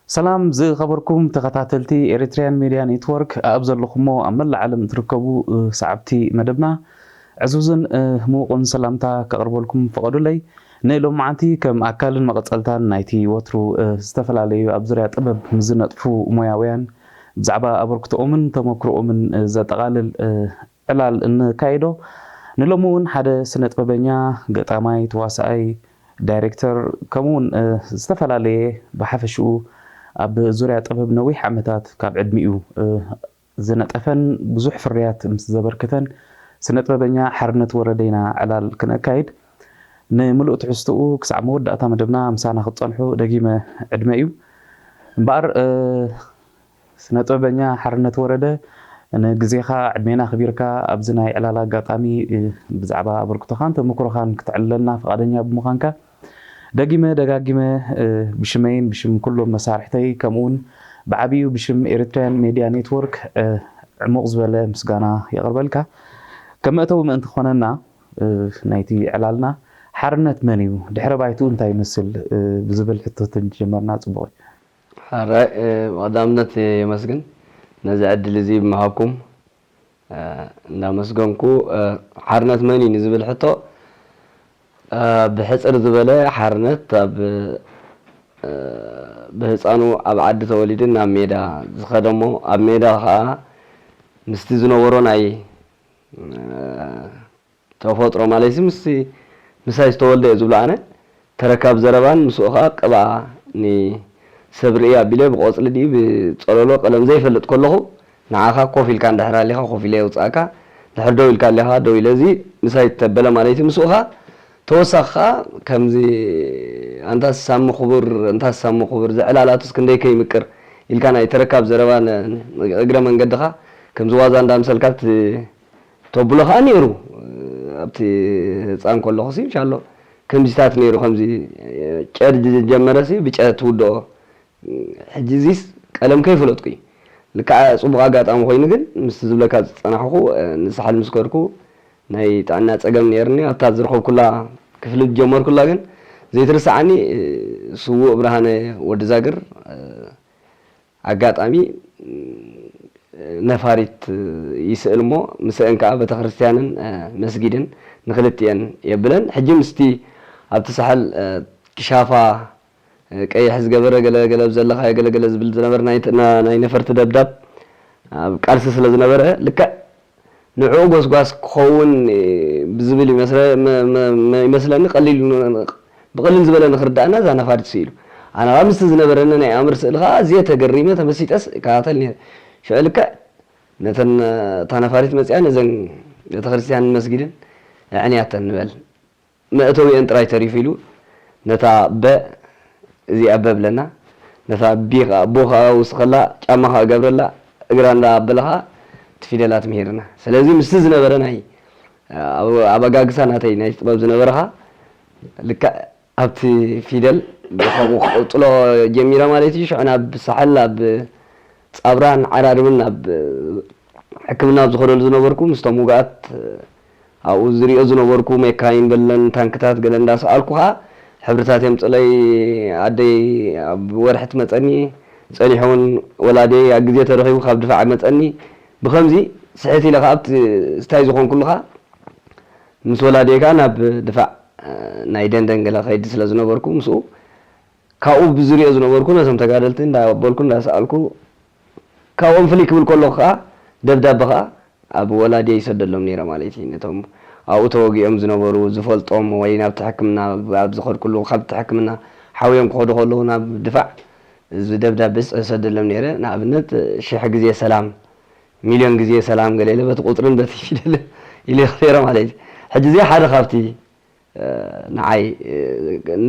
ሰላም ዝኸበርኩም ተኸታተልቲ ኤሪትሪያን ሜድያ ኔትወርክ፣ ኣብ ዘለኹሞ ኣብ መላእ ዓለም እትርከቡ፣ እ፣ ሰዓብቲ መደብና፣ ዕዙዝን፣ እ፣ ምዉቕን ሰላምታ ከቕርበልኩም ፍቐዱለይ። ንሎማዓንቲ ከም ኣካልን መቐጸልታን ናይቲ ወትሩ፣ እ፣ ዝተፈላለዩ ኣብ ዙርያ ጥበብ ምስ ዝነጥፉ ሞያውያን ብዛዕባ ኣበርክቶኦምን ተመክሮኦምን፣ እ፣ ዘጠቓልል፣ እ፣ ዕላል እንካይዶ። ንሎሚ እውን ሓደ ስነ ጥበበኛ፣ ገጣማይ፣ ተዋሳኣይ፣ ዳይሬክተር፣ ከምኡ እውን፣ እ፣ ዝተፈላለየ ብሓፈሽኡ ኣብ ዙርያ ጥበብ ነዊሕ ዓመታት ካብ ዕድሚኡ፣ እ፣ ዝነጠፈን ብዙሕ ፍርያት ምስ ዘበርከተን ስነ ጥበበኛ ሓርነት ወረደ ኢና ዕላል ክነካይድ። ንምሉእ ትሕዝትኡ ክሳዕ መወዳእታ መደብና ምሳና ክትጸንሑ ደጊመ ዕድመ እዩ። እምበኣር፣ እ፣ ስነ ጥበበኛ ሓርነት ወረደ፣ ንግዜኻ ዕድሜና ኣኽቢርካ ኣብዚ ናይ ዕላል ኣጋጣሚ፣ እ፣ ብዛዕባ ኣበርክቶኻን ተመክሮኻን ክተዕልለና ፍቓደኛ ብምዃንካ ደጊመ ደጋጊመ፣ እ፣ ብሽመይን ብሽም ኩሎም መሳርሕተይ ከምኡውን ብዓብዩ ብሽም ኤሪትሪያን ሜድያ ኔትወርክ፣ እ፣ ዕሙቕ ዝበለ ምስጋና የቕርበልካ። ከም መእተዊ ምእንቲ ክኾነና፣ እ፣ ናይቲ ዕላልና፣ ሓርነት መን እዩ? ድሕረ ባይትኡ እንታይ ይመስል? እ፣ ብዝብል ሕቶ ተጀመርና ጽቡቕ እዩ። ሕራይ፣ እ፣ ብቐዳምነት የመስግን ነዚ ዕድል እዚ ብምሃብኩም፣ እ፣ እንዳመስገንኩ፣ እ፣ ሓርነት መን እዩ ንዝብል ሕቶ፣ እ፣ ብሕጽር ዝበለ ሓርነት ኣብ፣ እ፣ ብህጻኑ ኣብ ዓዲ ተወሊዱ ናብ ሜዳ ዝኸደ እሞ ኣብ ሜዳ ኸኣ ምስቲ ዝነበሮ ናይ፣ እ፣ ተፈጥሮ ማለትሲ ምስቲ ምሳይ ዝተወልደ እየ ዝብሎ ኣነ። ተረካብ ዘረባን ምስኡ ኸኣ ቅብኣ ንሰብ ርእይ ኣቢለ ብቆጽሊ ድዩ ብጸለሎ ቀለም ዘይፈልጥ ከለኹ ንዓኻ ኮፍ ኢልካ እንድሕር ኣሊኻ ኮፍ ኢለ የውጽኣካ፣ እንድሕር ደው ኢልካ ኣሊኻ ደው ኢለ እዚ ምሳይ ተበለ ማለት እዩ። ምስኡ ኸኣ ተወሳኺ ኸኣ ከምዚ ኣንታ ሳሚ ክቡር፣ ኣንታ ሳሚ ክቡር፣ እዚ ዕላላቱስ ክንደይ ከይምቅር ኢልካ ናይ ተረካብ ዘረባ ን-፣ ን-፣ እግረ መንገድኻ ከምዚ ዋዛ እንዳምሰልካ ት-፣ ተብሎ ኸኣ ነይሩ። ኣብቲ ህፃን ከለኹሲ፣ እንሻሎ፣ ከምዚታት ነይሩ፣ ከምዚ ጨ ዝጀመረሲ ብጨ ትውድኦ። ሕጂ እዚስ ቀለም ከይፈለጥኩ እዩ። ልክዓ ፅቡቕ ኣጋጣሚ ኮይኑ ግን፣ ምስቲ ዝብለካ ዝፀናሕኹ፣ ንሳሕል ምስ ከድኩ፣ ናይ ጥዕና ፀገም ነይርኒ። ኣብታ ዝረኸብኩላ ክፍሊ ዝጀመርኩላ ግን፣ ዘይትርሰዓኒ፣ ስዉእ ብርሃነ ወዲ ዛግር፣ ኣጋጣሚ፣ ነፋሪት ይስእል እሞ፣ ምስአን ከኣ ቤተክርስትያንን፣ እ፣ መስጊድን ንክልቲኤን የብለን። ሕጂ ምስቲ ኣብቲ ሳሕል፣ እ፣ ክሻፋ፣ እ፣ ቀይሕ ዝገበረ ገለ ገለ ኣብ ዘለኻዮ ገለ ገለ ዝብል ዝነበረ ናይ፣ ና-፣ ናይ ነፈርቲ ደብዳብ ኣብ ቃልሲ ስለ ዝነበረ፣ ልክዕ ንዕኡ ጎስጓስ ክኸውን፣ እ፣ ብዝብል ይመስለ-፣ መ-፣ መ-፣ መ-፣ ይመስለኒ፣ ቀሊል ን-፣ ብቐሊል ዝበለ ንክርዳእና እዛ ነፋሪት ስኢሉ። ኣነ ኸኣ ምስቲ ዝነበረኒ ናይ ኣምር ስእሊ ኸኣ ኣዝየ ተገሪመ ተመሲጠስ እከታተል ነይረ። ሽዑ ልክዕ ነተን፣ እታ ነፋሪት መጺኣ ነዘን ቤተክርስትያንን መስጊድን ኣዕንያተን ንበል። መእተዊአን ጥራይ ተሪፉ ኢሉ ነታ በ እዚኣ በ ብለና፣ ነታ ቢ ኸኣ፣ ቦ ኸኣ ውስኸላ፣ ጫማ ኸኣ ገብረላ፣ እግራ እንዳኣበለ ኸኣ እቲ ፊደላት ምሂርና። ስለዚ ምስቲ ዝነበረ ናይ፣ ኣብ፣ ኣበጋግሳ ናተይ ናይ ጥበብ ዝነበረ ኸኣ ልክዕ ኣብቲ ፊደል ብኸምኡ ክቕጽሎ ጀሚረ ማለት እዩ። ሽዑ ናብ ሳሕል፣ ኣብ ጻብራን ዓራርብን ኣብ ሕክምና ኣብ ዝኸደሉ ዝነበርኩ፣ ምስቶም ውግኣት ኣብኡ ዝሪኦ ዝነበርኩ መካይን በለን ታንክታት ገለ እንዳሰኣልኩ ኸኣ፣ ሕብርታት የምጽለይ። ኣደይ ኣብ ወርሒ ትመጸኒ፣ ጸኒሑ እውን ወላዲየይ ኣብ ግዜ ተረኺቡ ካብ ድፋዕ መጸኒ። ብኸምዚ ስሕት ኢለ ኸኣ ኣብቲ ስታይ ዝኾንኩሉ ኸኣ ምስ ወላዲየይ ከኣ ናብ ድፋዕ፣ እ፣ ናይ ደንደን ገለ ከይድ ስለ ዝነበርኩ፣ ምስኡ ካብኡ ብዝሪኦ ዝነበርኩ ነቶም ተጋደልቲ እንዳበልኩ እንዳሰኣልኩ፣ ካብኦም ፍልይ ክብል ከለኹ ከኣ ደብዳበ ከኣ ኣብ ወላዲየይ ይሰደሎም ነይረ ማለት እዩ። ነቶም ኣብኡ ተወጊኦም ዝነበሩ ዝፈልጦም ወይ ናብቲ ሕክምና ኣብ ዝኸድኩሉ፣ ካብቲ ሕክምና ሓውዮም ክኸዱ ከለዉ ናብ ድፋዕ እዚ ደብዳበ ይሰደሎም ነይረ። ንኣብነት ሽሕ ግዜ ሰላም፣ ሚልዮን ግዜ ሰላም ገለ ኢለ በቲ ቁጽርን በቲ ፊደልን ኢለ ነይረ ማለት እዩ። ሕጂ እዚ ሓደ ካብቲ፣ እ፣ ንዓይ፣ እ፣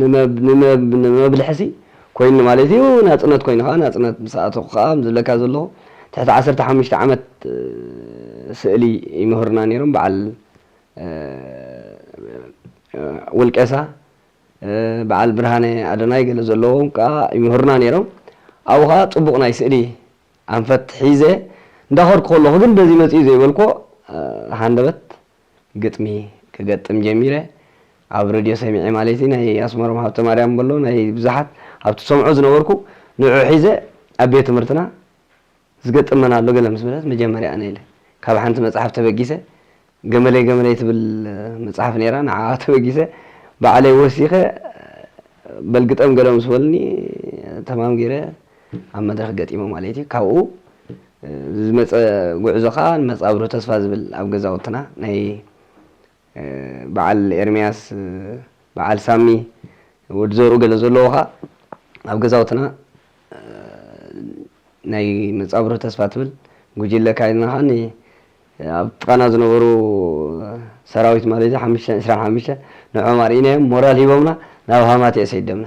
ንመብ-፣ ንመብ-፣ ንመብልሕሲ ኮይኑኒ ማለት እዩ። ናጽነት ኮይኑ ከኣ፣ ናጽነት ምስ ኣተኹ ከኣ፣ ዝብለካ ዘለኹ፣ ትሕቲ ዓሰርተ ሓሙሽተ ዓመት፣ እ፣ ስእሊ ይምህሩና ነይሮም። በዓል፣ እ፣ እ፣ ውልቄሳ፣ እ፣ በዓል ብርሃነ ኣዶናይ ገለ ዘለዎም ከኣ ይምህሩና ነይሮም። ኣብኡ ከኣ ጽቡቕ ናይ ስእሊ ኣንፈት ሒዘ እንዳኸድኩ ከለኹ ግን በዚ መጺኡ ዘይበልኮ፣ እ፣ ሃንደበት ግጥሚ ክገጥም ጀሚረ። ኣብ ሬድዮ ሰሚዐ ማለት እዩ። ናይ ኣስመሮም ሃብተ ማርያም በሎ ናይ ብዙሓት ኣብቲ ሰምዖ ዝነበርኩ ንዑ ሒዘ ኣብ ቤት ትምህርትና ዝገጥመና ኣሎ ገለ ምስ በለት መጀመርያ ኣነ ኢለ ካብ ሓንቲ መጽሓፍ ተበጊሰ ገመለይ ገመለይ ትብል መጽሓፍ ነይራ ንዓ ተበጊሰ ባዕለይ ወሲኸ በልግጠም ገለ ምስ በልኒ ተማም ገይረ ኣብ መድረኽ ገጢመ ማለት እዩ። ካብኡ ዝመፀ ጉዕዞ ከዓ ንመፃብሩ ተስፋ ዝብል ኣብ ገዛውትና ናይ በዓል ኤርምያስ በዓል ሳሚ ወዲ ዘርኡ ገለ ዘለዎ ከዓ ኣብ ገዛውትና ናይ መፃብሩ ተስፋ ትብል ጉጅለ ካይድና ከዓ ኣብ ጥቃና ዝነበሩ ሰራዊት ማለት እዩ ሓሙሽተ ዕስራን ሓሙሽተ ንዖም ኣርኢናዮም ሞራል ሂቦምና ናብ ሃማቴ ሰይደምና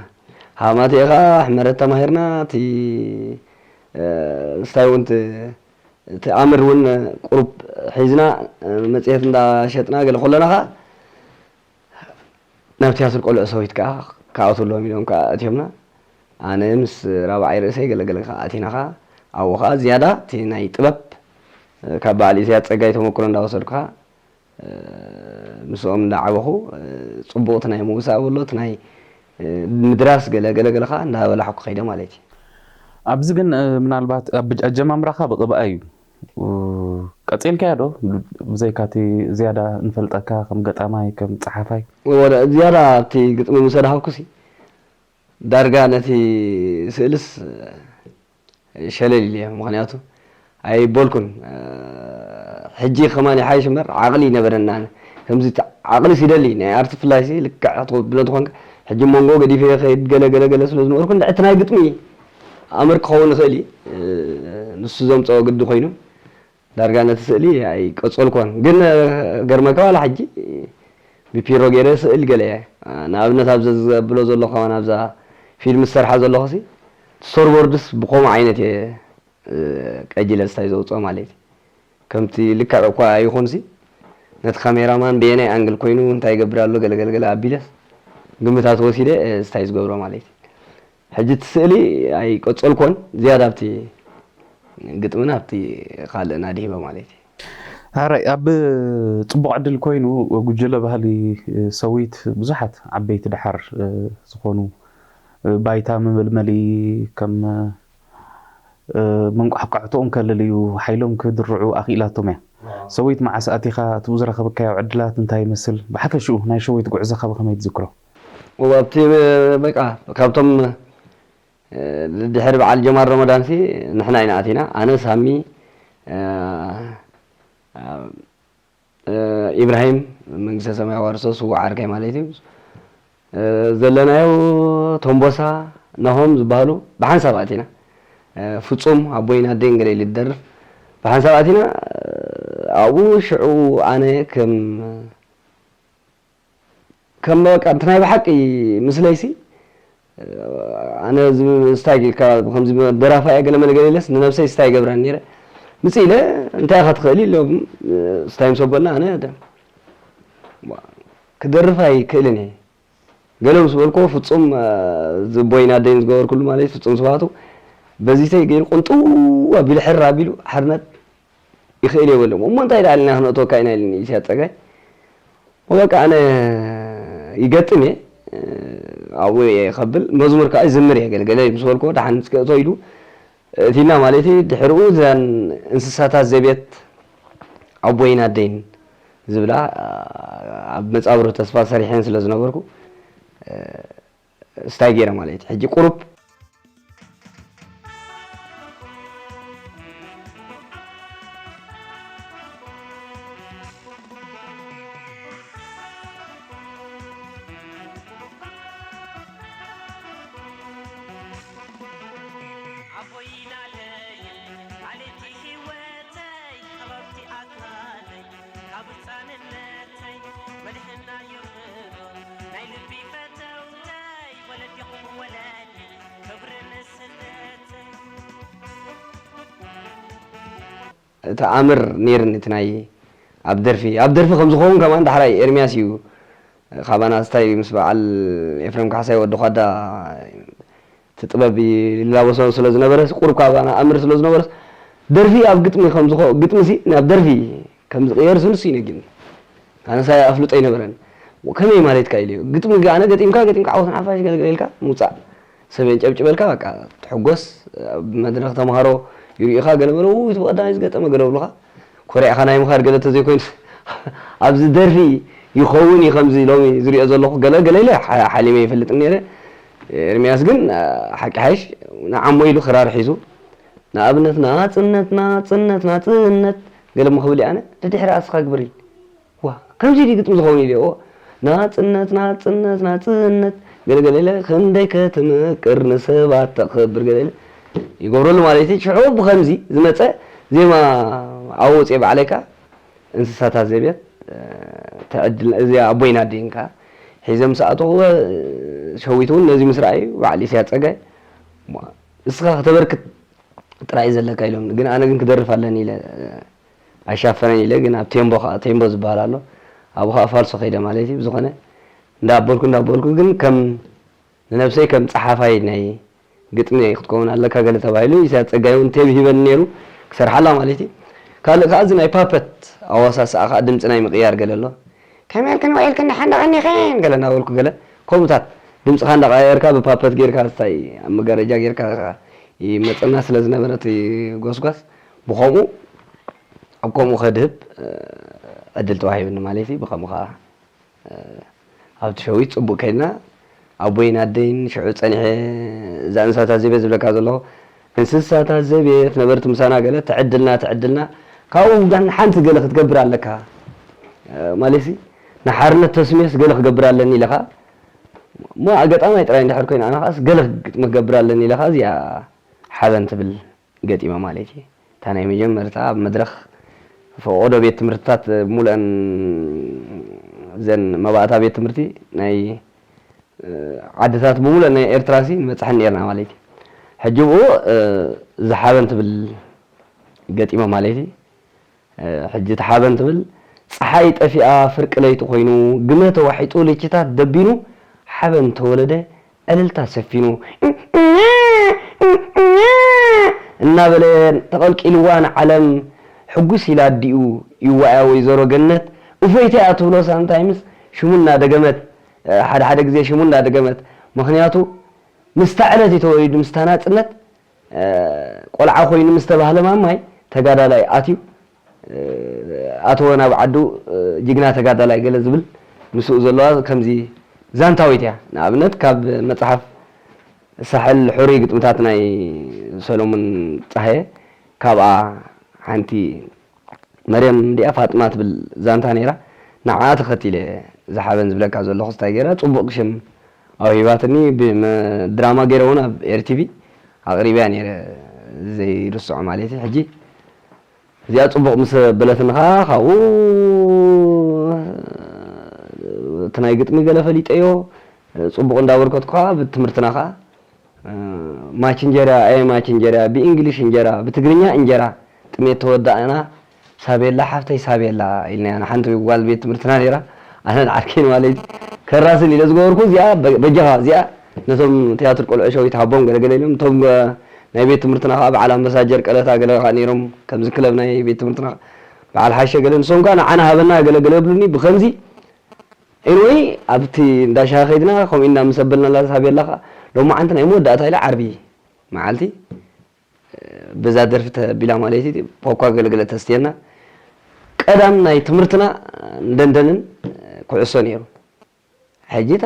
ሃማቴ ከዓ ሕመረት ተማሂርና እቲ ስታይ እውን እቲ ኣምር እውን ቁሩብ ሒዝና መፅሄት እንዳሸጥና ገለ ከለና ከዓ ናብ ትያትር ቆልዑ ሰዊት ከዓ ክኣትውሎም ኢሎም ከዓ ኣትዮምና ኣነ ምስ ራብዓይ ርእሰይ ገለገለ ከዓ ኣቲና ከዓ ኣብኡ ከዓ ዝያዳ እቲ ናይ ጥበብ ካብ በዓል ኢሳያስ ፀጋይ ተመክሮ እንዳወሰድኩ ከዓ ምስኦም እንዳዓበኹ ፅቡቕ እቲ ናይ ምውሳእ በሎ እቲ ናይ ምድራስ ገለ ገለ ገለ ከዓ እንዳበላሕኩ ከይደ ማለት እዩ። ኣብዚ ግን ምናልባት ኣጀማምራኻ ብቕብኣ እዩ ቀፂልካዮ ዶ? ብዘይካቲ ዝያዳ ንፈልጠካ ከም ገጣማይ ከም ፀሓፋይ ወደ ዝያዳ ኣብቲ ግጥሚ ምስ ኣድሃብኩሲ ዳርጋ ነቲ ስእልስ ሸለል ኢለ ምክንያቱ ኣይቦልኩን ሕጂ ከማን ይሓይሽ እምበር ዓቕሊ ይነበረና ከምዚ ዓቕሊ ሲደሊ ናይ ኣርቲ ፍላይ ሲ ልክዕ ክትብሎ ተኾንካ ሕጂ መንጎ ገዲፈ ከይድ ገለ ገለ ገለ ስለ ዝነበርኩ እቲ ናይ ግጥሚ ኣምር ክኸውን ይኽእል እዩ ንሱ ዘምፀኦ ግዲ ኮይኑ ዳርጋ ነቲ ስእሊ ኣይቀጸልኩዎን ግን ገርመካ ዋላ ሕጂ ብፒሮ ገይረ ስእል ገለ እየ ንኣብነት ኣብዚ ዘብሎ ዘለኹ ከማን ኣብዛ ፊልም ዝሰርሓ ዘለኹ ሲ ስቶርቦርድስ ብኸምኡ ዓይነት እየ ቀጂለ ስታይ ዘውፅኦ ማለት እዩ ከምቲ ልክዕ እኳ ይኹን ሲ ነቲ ካሜራማን በየናይ ኣንግል ኮይኑ እንታይ ይገብር ኣሎ ገለገለገለ ኣቢለስ ግምታት ወሲደ ስታይ ዝገብሮ ማለት እዩ ሕጂ እቲ ስእሊ ኣይቀጸልኮን ዝያዳ ኣብቲ ግጥምን ኣብቲ ካልእን ኣድሂበ ማለት እዩ። ሐራይ ኣብ ጽቡቕ ዕድል ኮይኑ ጉጅለ ባህሊ ሰዊት ብዙሓት ዓበይቲ ደሓር ዝኾኑ ባይታ መመልመሊ ከም መንቋሕቋሕትኦም ከለልዩ ሓይሎም ክድርዑ ኣኽኢላቶም እያ። ሰዊት መዓስ ኣቲኻ? እቲኡ ዝረኸብካዮ ዕድላት እንታይ ይመስል? ብሓፈሽኡ ናይ ሸዊት ጉዕዞኻ ብኸመይ ትዝክሮ? ኣብቲ በቃ ካብቶም ድሕሪ በዓል ጀማል ረመዳን ሲ ንሕና ኢና ኣቲና ኣነ ሳሚ ኢብራሂም መንግስተ ሰማይ ዋርሶ ስዉዕ ዓርከይ ማለት እዩ ዘለናዮ ቶምቦሳ ናሆም ዝበሃሉ ብሓንሳብ ኣቲና ፍፁም ኣቦይን ኣደይን ገለ ኢሉ ዝደርፍ ብሓንሳብ ኣቲና ኣብኡ ሽዑ ኣነ ከም ከም በቃ እቲ ናይ ብሓቂ ምስለይሲ ኣነ ስታይ ኢልካ ከምዚ ደራፋ እየ ገለ መለ ገለ ኢለስ ንነብሰይ ስታይ ይገብረኒ ነይረ ምፅ ኢለ እንታይ ኢኻ ትኽእል ኢሎም ስታይ ምስ ኣበልና ኣነ ክደርፍ ኣይክእልን እየ ገለ ምስ በልኮ ፍፁም ዝቦይን ኣደይን ዝገበርኩሉ ማለት ፍፁም ስባቱ በዚተይ ገይሩ ቁንጥው ኣቢሉ ሕር ኣቢሉ ሓርነት ይኽእል እየ በሎም እሞ እንታይ ደኣ ኢልና ክነእትወካ ኢና ኢልኒ ኢሳያስ ፀጋይ በቃ ኣነ ይገጥም እየ ኣብኡ እየ ከብል መዝሙር ከዓ ይዝምር እየ ገለገለ ምስ በልኮ ደሓን እስከእቶ ኢሉ እቲና ማለት እዩ ድሕርኡ እዘን እንስሳታት ዘቤት ኣቦይን ኣደይን ዝብላ ኣብ መፃብሩ ተስፋ ሰሪሐን ስለ ዝነበርኩ ስታይ ገይረ ማለት እዩ ሕጂ ቁሩብ እቲ ኣምር ነይርኒ እቲ ናይ ኣብ ደርፊ ኣብ ደርፊ ከም ዝኸውን ከማን ዳሕራይ ኤርሚያስ እዩ ካባና ስታይ ምስ በዓል ኤፍሬም ካሕሳይ ወዲ ኳዳ እቲ ጥበብ ይላበሶ ስለ ዝነበረ ቁሩብ ካባና ኣምር ስለ ዝነበረ ደርፊ ኣብ ግጥሚ ከም ዝኾ ግጥሚ ሲ ናብ ደርፊ ከም ዝቕየር ንሱ ይነግርኒ ኣነሳ ኣፍልጦ ይነበረን ከመይ ማለትካ ኢለዮ። ግጥሚ ኣነ ገጢምካ ገጢምካ ዓወት ንሓፋሽ ገለገለ ኢልካ ምውፃእ። ሰብ የንጨብጭበልካ፣ በቃ ትሕጎስ። ኣብ መድረኽ ተምሃሮ ይርእዩኻ፣ ገለ በለ፣ "ውይ፣ እቲ ብቐዳማይ ዝገጠመ" ገለ ብሉኻ። ኮሪዕኻ ናይ ምኻድ ገለ ተዘይኮይኑ ኣብዚ ደርፊ ይኸውን እዩ ከምዚ ሎሚ ዝሪኦ ዘለኹ። ገለ ገለ ኢለ ሓ-፣ ሓሊመ ይፈልጥን ነይረ። ኤርሚያስ ግን፣ አ፣ ሓቂ ሓይሽ ንዓሞ ኢሉ ክራር ሒዙ፣ ንኣብነት፣ "ናጽነት፣ ናጽነት፣ ናጽነት" ገለ እሞ ክብል እየ ኣነ፣ "ንድሕሪ ኣስኻ ግበር" ኢሉ። "ዋ፣ ከምዚ ድዩ ግጥሚ ዝኸውን?" ኢለ፣ "እዎ፣ ናጽነት፣ ናጽነት፣ ናጽነት" ገለ ገለ ኢለ፣ "ክንደይ ከትምቅር ንሰባት ተኽብር" ገለ ኢለ ይገብረሉ ማለት እዩ። ሽዑ ብኸምዚ ዝመጸ ዜማ ኣብኡ ወጽየ ባዕለይ ከኣ እንስሳታት ዘቤት፣ እ፣ ተዕድል፣ እዚኣ ኣቦይን ኣደይን ከኣ ሒዘ ምስ ኣተኹ፣ እ፣ ሸዊት እውን ነዚ ምስ ረኣዩ፣ በዓል ኢሳያስ ጸጋይ፣ "እሞ፣ እስኻ ከተበርክት ጥራይ እዩ ዘለካ" ኢሎም። ግን ኣነ ግን ክደርፍ ኣለኒ ኢለ፣ እ፣ ኣይሻፈነን ኢለ፣ ግን ኣብ ቴምቦ ከኣ፣ ቴምቦ ዝበሃል ኣሎ፣ ኣብኡ ከኣ ፋልሶ ከይደ ማለት እዩ። ብዝኾነ፣ እንዳበልኩ፣ እንዳበልኩ ግን ከም ንነብሰይ ከም ጸሓፋይ ናይ ግጥሚ ክትከውን ኣለካ ገለ ተባሂሉ፣ ኢሳያስ ጸጋይ እውን ቴብ ሂበኒ ነይሩ ክሰርሓላ ማለት እዩ። ካልእ ከኣ እዚ ናይ ፓፐት ኣዋሳስኣ ከኣ ድምጺ ናይ ምቕያር ገለ ኣሎ። "ከመይ ኢልክን ውዒልክን ደሓን ዶ ቀኒኽን?" ገለ እናበልኩ ገለ ከምኡታት ድምጽኻ እንዳቐያየርካ ብፓፐት ጌርካ፣ እንታይ ኣብ መጋረጃ ጌርካ ይመጸና ስለ ዝነበረ እቲ ጎስጓስ፣ ብኸምኡ ኣብ ከምኡ ከድህብ፣ እ፣ ዕድል ተዋሂብኒ ማለት እዩ። ብኸምኡ ከኣ ኣብቲ ሸዊት ጽቡቕ ከይድና፣ ኣቦይን ኣደይን ሽዑ ጸኒሐ እዛ እንስሳታት ዘቤት ዝብለካ ዘለኹ፣ እንስሳታት ዘቤት ነበርቲ ምሳና ገለ ትዕድልና፣ ትዕድልና፣ ካብኡ ግን ሓንቲ ገለ ክትገብር ኣለካ። እ፣ ማለትሲ፣ ንሓርነት ተስምዮስ ገለ ክገብር ኣለኒ ኢለኻ። እሞ ኣጋጣማይ ጥራይ እንድሕር ኮይኑ፣ ኣነ ኸኣስ ገለ ክገብር ኣለኒ ኢለኻ፣ እዚኣ ሓበን ትብል ገጢመ ማለት እዩ። እታ ናይ መጀመርታ ኣብ መድረኽ ፈቖዶ ቤት ትምህርትታት ሙሉአን፣ እዘን መባእታ ቤት ትምህርቲ ናይ፣ እ፣ ዓድታት ብሙሉአን ናይ ኤርትራሲ ንበጽሐን ኔርና ማለት እዩ። ሕጂ ብኡ፣ እ፣ ዝሓበን ትብል ገጢመ ማለት እዩ። እ፣ ሕጂ እቲ ሓበን ትብል፣ ጸሓይ ጠፊኣ ፍርቂ ለይቲ ኮይኑ፣ ግመ ተዋሒጡ ልችታት ደቢኑ፣ ሓበን ተወለደ ዕልልታ ሰፊኑ፣ እናበለ ተቐልቂልዋ ንዓለም ሕጉስ ኢላ ኣዲኡ ይዋእያ ወይዘሮ ገነት። እፎይታ እያ ትብሎ ሳምታይምስ ሽሙ እናደገመት፣ ሓደ ሓደ ግዜ ሽሙ እናደገመት። ምኽንያቱ ምስታ ዕለት እዩ ተወሊዱ፣ ምስታ ናጽነት፣ እ፣ ቆልዓ ኮይኑ ምስ ተባህለ ማማይ ተጋዳላይ ኣትዩ፣ እ፣ ኣተወ ናብ ዓዱ፣ እ፣ ጅግና ተጋዳላይ ገለ ዝብል ምስኡ ዘለዋ ከምዚ ዛንታዊት እያ። ንኣብነት ካብ መጽሓፍ ሳሕል ሕሩይ ግጥምታት ናይ ሰሎሙን ጸሃየ ካብኣ ሓንቲ መርየም እንዲኣ ፋጥማ ትብል ዛንታ ነይራ። ንዓኣ ተኸቲለ ዝሓበን ዝብለካ ዘለኹ ስታይ ገይራ ጽቡቕ ሽም ኣውሂባትኒ። ብመ-፣ ድራማ ገይረ እውን ኣብ ኤርቲቪ ኣቕሪብያ ነይረ፣ ዘይርስዖ ማለት እዩ። ሕጂ እዚኣ ጽቡቕ ምስ በለትኒ ኸዓ ካብኡ እቲ ናይ ግጥሚ ገለ ፈሊጠዮ፣ ጽቡቕ እንዳበርከትኩ ኸዓ ብትምህርትና ኸዓ ማች እንጀራ፣ ኣየ ማች እንጀራ፣ ብእንግሊሽ እንጀራ፣ ብትግርኛ እንጀራ፣ ጥሜት ተወዳእና፣ ሳቤላ ሓፍተይ ሳቤላ ኢልናያ። ንሓንቲ ጓል ቤት ትምህርትና ነይራ፣ ኣነን ዓርከይን ማለት እዩ። ከራስን ኢለ ዝገበርኩ እዚኣ በ-፣ በጃኻ እዚኣ ነቶም ትያትር ቆልዑ ሸዊት ሃቦም ገለገለ ኢሎም፣ እቶም፣ እ፣ ናይ ቤት ትምህርትና ከዓ በዓል ኣምባሳጀር ቀለታ ገለ ከዓ ነይሮም፣ ከምዚ ክለብ ናይ ቤት ትምህርትና በዓል ሓሸ ገለ፣ ንሶም ከዓ ንዓና ሃበና ገለገለ ይብሉኒ። ብኸምዚ ኤንወይ ኣብቲ እንዳ ሻሂ ከይድና ከምኡ ኢልና ምስ ኣበልናላ ሳቤላ ከዓ ሎማዓንቲ ናይ መወዳእታ ኢላ ዓርቢ መዓልቲ በዛ ደርፊ ተቢላ ማለት እዩ፣ ፖኳ ገለገለ ተስትየና። ቀዳም ናይ ትምህርትና እንደንደንን ኩዕሶ ነይሩ። ሕጂ እታ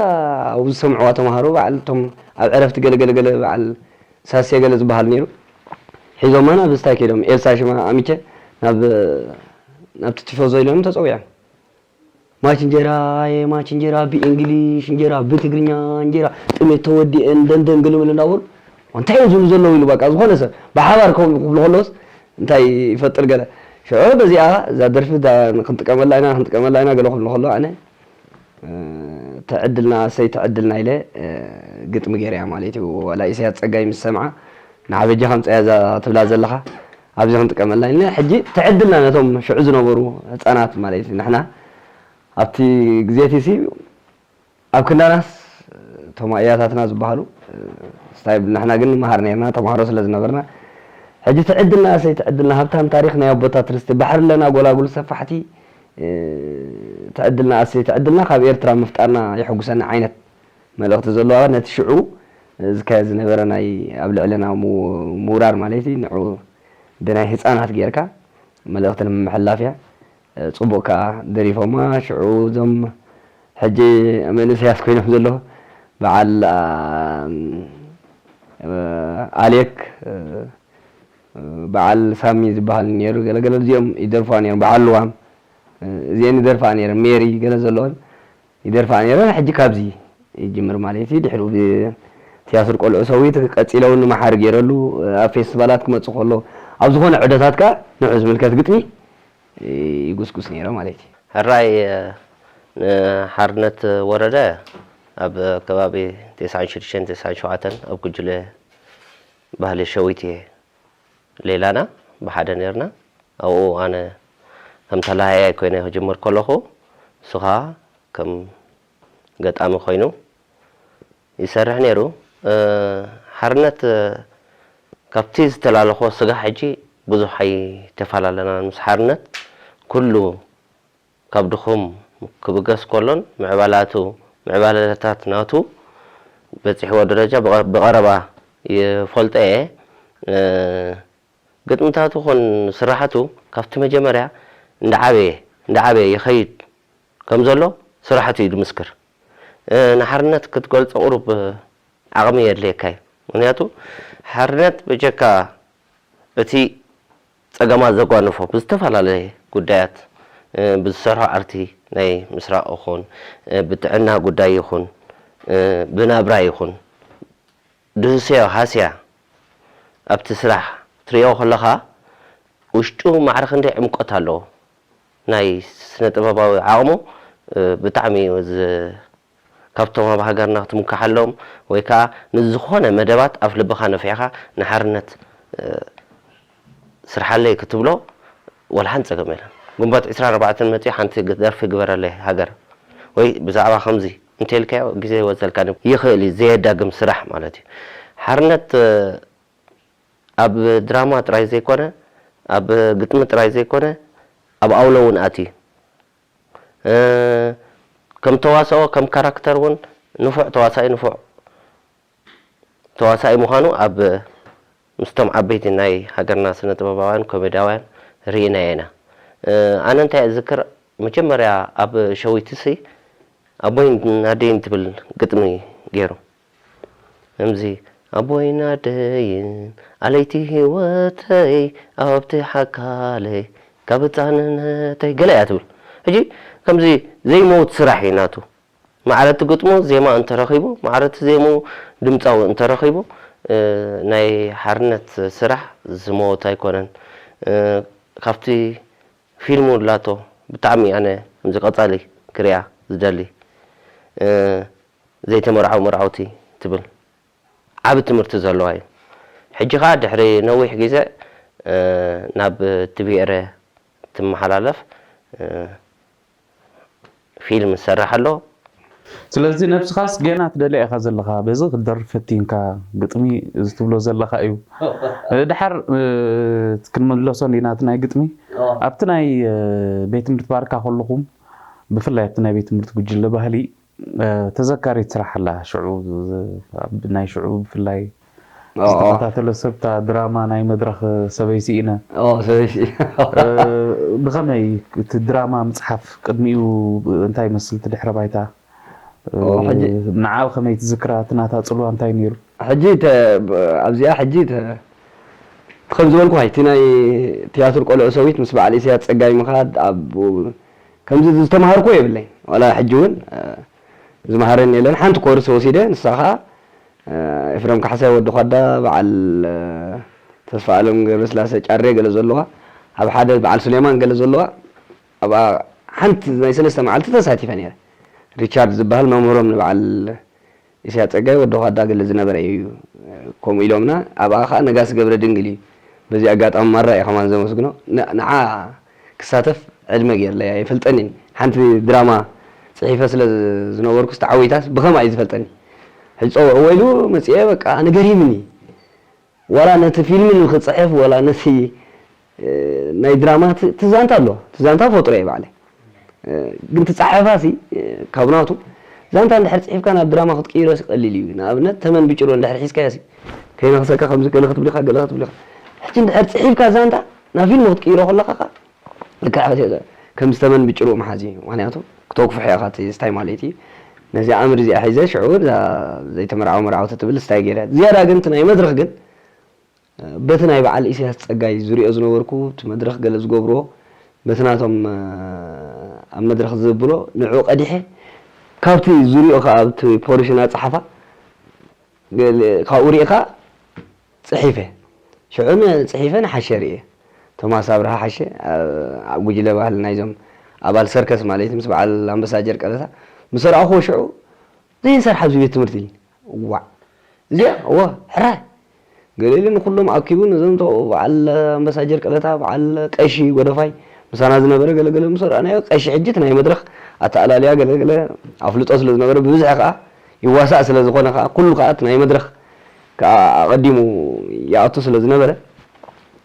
ኣብኡ ዝሰምዕዋ ተምሃሮ በዓል እቶም ኣብ ዕረፍቲ ገለገለገለ በዓል ሳሴ ገለ ዝበሃል ነይሩ። ሒዞማ ናብ ስታይ ከይዶም፣ ኤልሳ ሽማ ኣሚቸ ናብ፣ ናብቲ ቲፎዞ ኢሎም ተጸዊዖም። ማች እንጀራ፣ ኣየ ማች እንጀራ፣ ብእንግሊሽ እንጀራ፣ ብትግርኛ እንጀራ፣ ጥሜት ተወዲአን፣ ደንደን ግልምል እናበሉ፣ እንታይ እዮም ዝብሉ ዘለዉ ኢሉ፣ በቃ፣ ዝኾነ ሰብ ብሓባር ከምኡ ክብሉ ከለዉስ እንታይ ይፈጥር ገለ። ሽዑ በዚኣ፣ እዛ ደርፊ እዛ ክንጥቀመላ ኢና፣ ክንጥቀመላ ኢና ገለ ክብሉ ከለዉ፣ ኣነ፣ እ፣ ትዕድልና፣ እሰይ ትዕድልና ኢለ፣ እ፣ ግጥሚ ገይረያ ማለት እዩ። ዋላ ኢሳያስ ጸጋይ ምስ ሰምዓ፣ ንዓ በጃኻ ምጻያ እዛ ትብላ ዘለኻ፣ ኣብዚ ክንጥቀመላ ኢልና። ሕጂ ትዕድልና ነቶም ሽዑ ዝነበሩ ህጻናት ማለት እዩ። ንሕና ኣብቲ ግዜ እቲ ሲ ኣብ ክንዳናስ እቶም ኣያታትና ዝበሃሉ፣ ስታይ ንሕና ግን ንመሃር ነርና፣ ተምሃሮ ስለ ዝነበርና። ሕጂ ትዕድልና እሰይ ትዕድልና፣ ሃብታም ታሪኽ ናይ ኣቦታት ርስቲ፣ ባሕሪ ኣለና ጎላጉል ሰፋሕቲ፣ እ፣ ትዕድልና ኣሰይ ትዕድልና ካብ ኤርትራ ምፍጣርና የሐጉሰና ዓይነት መልእኽቲ ዘለዋ ነቲ ሽዑ ዝካየድ ዝነበረ ናይ ኣብ ልዕለና ምው- ምውራር ማለት እዩ። ንዑ ብናይ ህፃናት ጌርካ መልእኽቲ ንምምሕላፍ እያ። ጽቡቕ ከኣ ደሪፎማ። ሽዑ እዞም ሕጂ መንእሰያት ኮይኖም ዘለዉ በዓል ኣሌክ፣ በዓል ሳሚ ዝበሃል ነይሩ። ገለገለ እዚኦም ይደርፋ ነይሮም። በዓል ልዋም እዚአን ይደርፋ ነይረን። ሜሪ ገለ ዘለወን ይደርፋ ነይረን። ሕጂ ካብዚ ይጅምር ማለት እዩ። ድሕሪኡ ብትያትር ቆልዑ ሰዊት ቀጺለ እውን መሓሪ ገይረሉ ኣብ ፌስቲቫላት ክመጽእ ከሎ ኣብ ዝኾነ ዕደታት ከኣ ንዑ ዝምልከት ግጥሚ ይጉስጉስ ነይረ ማለት እዩ። ሕራይ ንሓርነት ወረደ ኣብ ከባቢ ተስዓን ሽዱሽተን ተስዓን ሸውዓተን ኣብ ጉጅለ ባህሊ ሸዊት እየ ሌላና ብሓደ ነርና። ኣብኡ ኣነ ከም ተላሃያይ ኮይነ ክጅምር ከለኹ ንሱ ኸዓ ከም ገጣሚ ኮይኑ ይሰርሕ ነይሩ። ሓርነት ካብቲ ዝተላለኾ ስጋዕ ሕጂ ብዙሕ ኣይተፈላለናን ምስ ሓርነት። ኩሉ ካብ ድኹም ክብገስ ከሎን ምዕባላቱ ምዕባለታት ናቱ በፂሕዎ ደረጃ ብቐረባ ይፈልጦ እየ። ግጥምታቱ ኹን ስራሓቱ ካብቲ መጀመርያ እንዳዓበየ እንዳዓበየ ይኸይድ ከም ዘሎ ስራሕቱ እዩ ዝምስክር። ንሓርነት ክትገልፆ ቁሩብ ዓቕሚ የድልየካ እዩ። ምክንያቱ ሓርነት ብጀካ እቲ ፀገማት ዘጓንፎ ብዝተፈላለየ ጉዳያት ብዝሰርሖ ኣርቲ ናይ ምስራቕ ይኹን ብጥዕና ጉዳይ ይኹን ብናብራ ይኹን ድህሰዮ ሃስያ ኣብቲ ስራሕ ትሪኦ ከለኻ ውሽጡ ማዕረ ክንደይ ዕምቆት ኣለዎ። ናይ ስነ ጥበባዊ ዓቕሙ ብጣዕሚ እዩ ካብቶም ኣብ ሃገርና ክትምካሓሎም ወይ ከዓ ንዝኾነ መደባት ኣፍ ልብኻ ነፊሕኻ ንሓርነት ስርሓለይ ክትብሎ ወላ ሓንቲ ፀገም የለን። ግንቦት ዕስራን ኣርባዕተን መፂኡ ሓንቲ ደርፊ ግበረለይ ሃገር ወይ ብዛዕባ ከምዚ እንተልካዮ ግዜ ይወፀልካ ይኽእል እዩ ዘየዳግም ስራሕ ማለት እዩ። ሓርነት ኣብ ድራማ ጥራይ ዘይኮነ ኣብ ግጥሚ ጥራይ ዘይኮነ ኣብ ኣውሎ እውን ኣትዩ ከም ተዋስኦ ከም ካራክተር እውን ንፉዕ ተዋሳኢ ንፉዕ ተዋሳኢ ምዃኑ ኣብ ምስቶም ዓበይቲ ናይ ሃገርና ስነ ጥበባውያን ኮሜድያውያን ርኢናዮ ኢና። ኣነ እንታይ እዝክር መጀመርያ ኣብ ሸዊትሲ ኣቦይን ኣደይን ትብል ግጥሚ ገይሩ ከምዚ ኣቦይን ኣደይን ኣለይቲ ህይወተይ ኣብቲ ሓካለይ ካብ ህፃንነተይ ገለ እያ ትብል። ሕጂ ከምዚ ዘይመውት ስራሕ እዩ ናቱ። ማዕረ እቲ ግጥሙ ዜማ እንተረኺቡ፣ ማዕረ እቲ ዜምኡ ድምፃዊ እንተረኺቡ ናይ ሓርነት ስራሕ ዝመወት ኣይኮነን። ካብቲ ፊልሙ ላቶ ብጣዕሚ ኣነ ከምዚ ቀፃሊ ክሪኣ ዝደሊ ዘይተመርዓው መርዓውቲ ትብል ዓቢ ትምህርቲ ዘለዋ እዩ። ሕጂ ከዓ ድሕሪ ነዊሕ ግዜ ናብ ቲቪ ኤረ ትመሓላለፍ ፊልም ዝሰርሕ ኣሎ። ስለዚ ነብስኻስ ገና ትደልያ ኢኻ ዘለኻ፣ በዚ ክትደርፍ ፈቲንካ፣ ግጥሚ እዚ ትብሎ ዘለኻ እዩ። ድሓር ክንመለሶ እንዲና እቲ ናይ ግጥሚ ኣብቲ ናይ ቤት ትምህርቲ ባርካ ከለኹም ብፍላይ ኣብቲ ናይ ቤት ትምህርቲ ጉጅለ ባህሊ ተዘካሪት ስራሕ ኣላ። ሽዑ ናይ ሽዑ ብፍላይ ዝተኸታተሎ ሰብ እታ ድራማ ናይ መድረኽ ሰበይ ስኢነ። ሰበይ ስኢነ። ብኸመይ እቲ ድራማ ምፅሓፍ ቅድሚኡ እንታይ ይመስል እቲ ድሕረ ባይታ? ንዓ ከመይ ትዝክራ? እቲ ናታ ፅልዋ እንታይ ነይሩ? ሕጂ ኣብዚኣ ሕጂ ከም ዝበልኩ እቲ ናይ ትያትር ቆልዑ ሰዊት ምስ በዓል ኢሳያስ ፀጋይ ምኻድ ኣብ ከምዚ ዝተምሃርኩ የብለይ ዋላ ሕጂ እውን ዝመሃረኒ የለን። ሓንቲ ኮርስ ወሲደ ንሳ ከዓ ኤፍረም ካሕሳይ ወዲ ኳዳ በዓል ተስፋኣለም ገብረስላሰ ጫሬ ገለ ዘለዋ ኣብ ሓደ በዓል ሱሌማን ገለ ዘለዋ ኣብኣ ሓንቲ ናይ ሰለስተ መዓልቲ ተሳቲፈ ነይረ። ሪቻርድ ዝበሃል መምህሮም ንበዓል ኢሳያስ ጸጋይ ወዲ ኳዳ ገለ ዝነበረ እዩ ከምኡ ኢሎምና። ኣብኣ ከዓ ነጋሲ ገብረ ድንግል እዩ በዚ ኣጋጣሚ ማራ እየ ከማን ዘመስግኖ። ንዓ ክሳተፍ ዕድመ ገይርለይ ኣይፈልጠንን። ሓንቲ ድራማ ጽሒፈ ስለ ዝነበርኩስ ተዓዊታስ ብኸምኣ እዩ ዝፈልጠኒ። ሕጂ ጸውዕዎ ኢሉ መጺኤ በቃ ኣነ ገሪምኒ። ዋላ ነቲ ፊልም ንክጽሕፍ ዋላ ነቲ ናይ ድራማ ትዛንታ ኣሎ ትዛንታ ፈጥሮ እየ ባዕለይ። ግን ትጻሓፋ ሲ ካብ ናቱ ዛንታ እንድሕር ጽሒፍካ ናብ ድራማ ክትቅይሮ ሲ ቀሊል እዩ። ንኣብነት ተመን ብጭሮ እንድሕር ሒዝካዮ ሲ ከይነኽሰካ ከምዚ ገለ ክትብል ኢኻ፣ ገለ ክትብል ኢኻ። ሕጂ እንድሕር ጽሒፍካ ዛንታ ናብ ፊልም ክትቅይሮ ከለኻ ከኣ ልክዕ ከምዚ ተመን ብጭሮ ምሓዝ እዩ። ምኽንያቱ ክተኩፍሕ ኢኻ እቲ ስታይ ማለት እዩ። ነዚ ኣምር እዚኣ ሒዘ ሽዑ እዛ ዘይተመርዓወ መርዓውቲ ትብል ስታይ ገይረ። ዝያዳ ግን እቲ ናይ መድረኽ ግን በቲ ናይ በዓል ኢሳያስ ጸጋይ ዝሪኦ ዝነበርኩ፣ እቲ መድረኽ ገለ ዝገብርዎ፣ በቲ ናቶም፣ እ፣ ኣብ መድረኽ ዘብሎ ንዕኡ ቀዲሐ፣ ካብቲ ዝሪኦ ከኣ ኣብቲ ፖርሽን ኣጸሓፋ፣ ገለ ካብኡ ሪእኻ ጽሒፈ። ሽዑ ን-፣ ጽሒፈ ንሓሸ ርእየ። ቶማስ ኣብርሃ ሓሸ፣ ኣብ፣ ኣብ ጉጅለ ባህሊ ናይዞም ኣባል ሰርከስ ማለት እዩ፣ ምስ በዓል ኣምበሳጀር ቀለታ ምስ ረኣኹዎ ሽዑ፣ "ዘይንሰርሕ ኣብዚ ቤት ትምህርቲ" ኢሉኒ። ዋዕ! እዚኣ፣ እወ፣ ሕራይ! ገለ ኢሉ ንኹሎም ኣኪቡ፣ ነዞም ቶ-፣ በዓል ኣምበሳጀር ቀለታ፣ በዓል ቀሺ ጎደፋይ፣ ምሳና ዝነበረ ገለገለ ምስ ረኣናዮ፣ ቀሺ ሕጂ እቲ ናይ መድረኽ ኣተኣላልያ ገለገለ ኣፍልጦ ስለ ዝነበረ፣ ብብዝሒ ከኣ ይዋሳእ ስለ ዝኾነ ከኣ፣ ኩሉ ከኣ እቲ ናይ መድረኽ ከኣ ኣቐዲሙ ይኣቱ ስለ ዝነበረ፣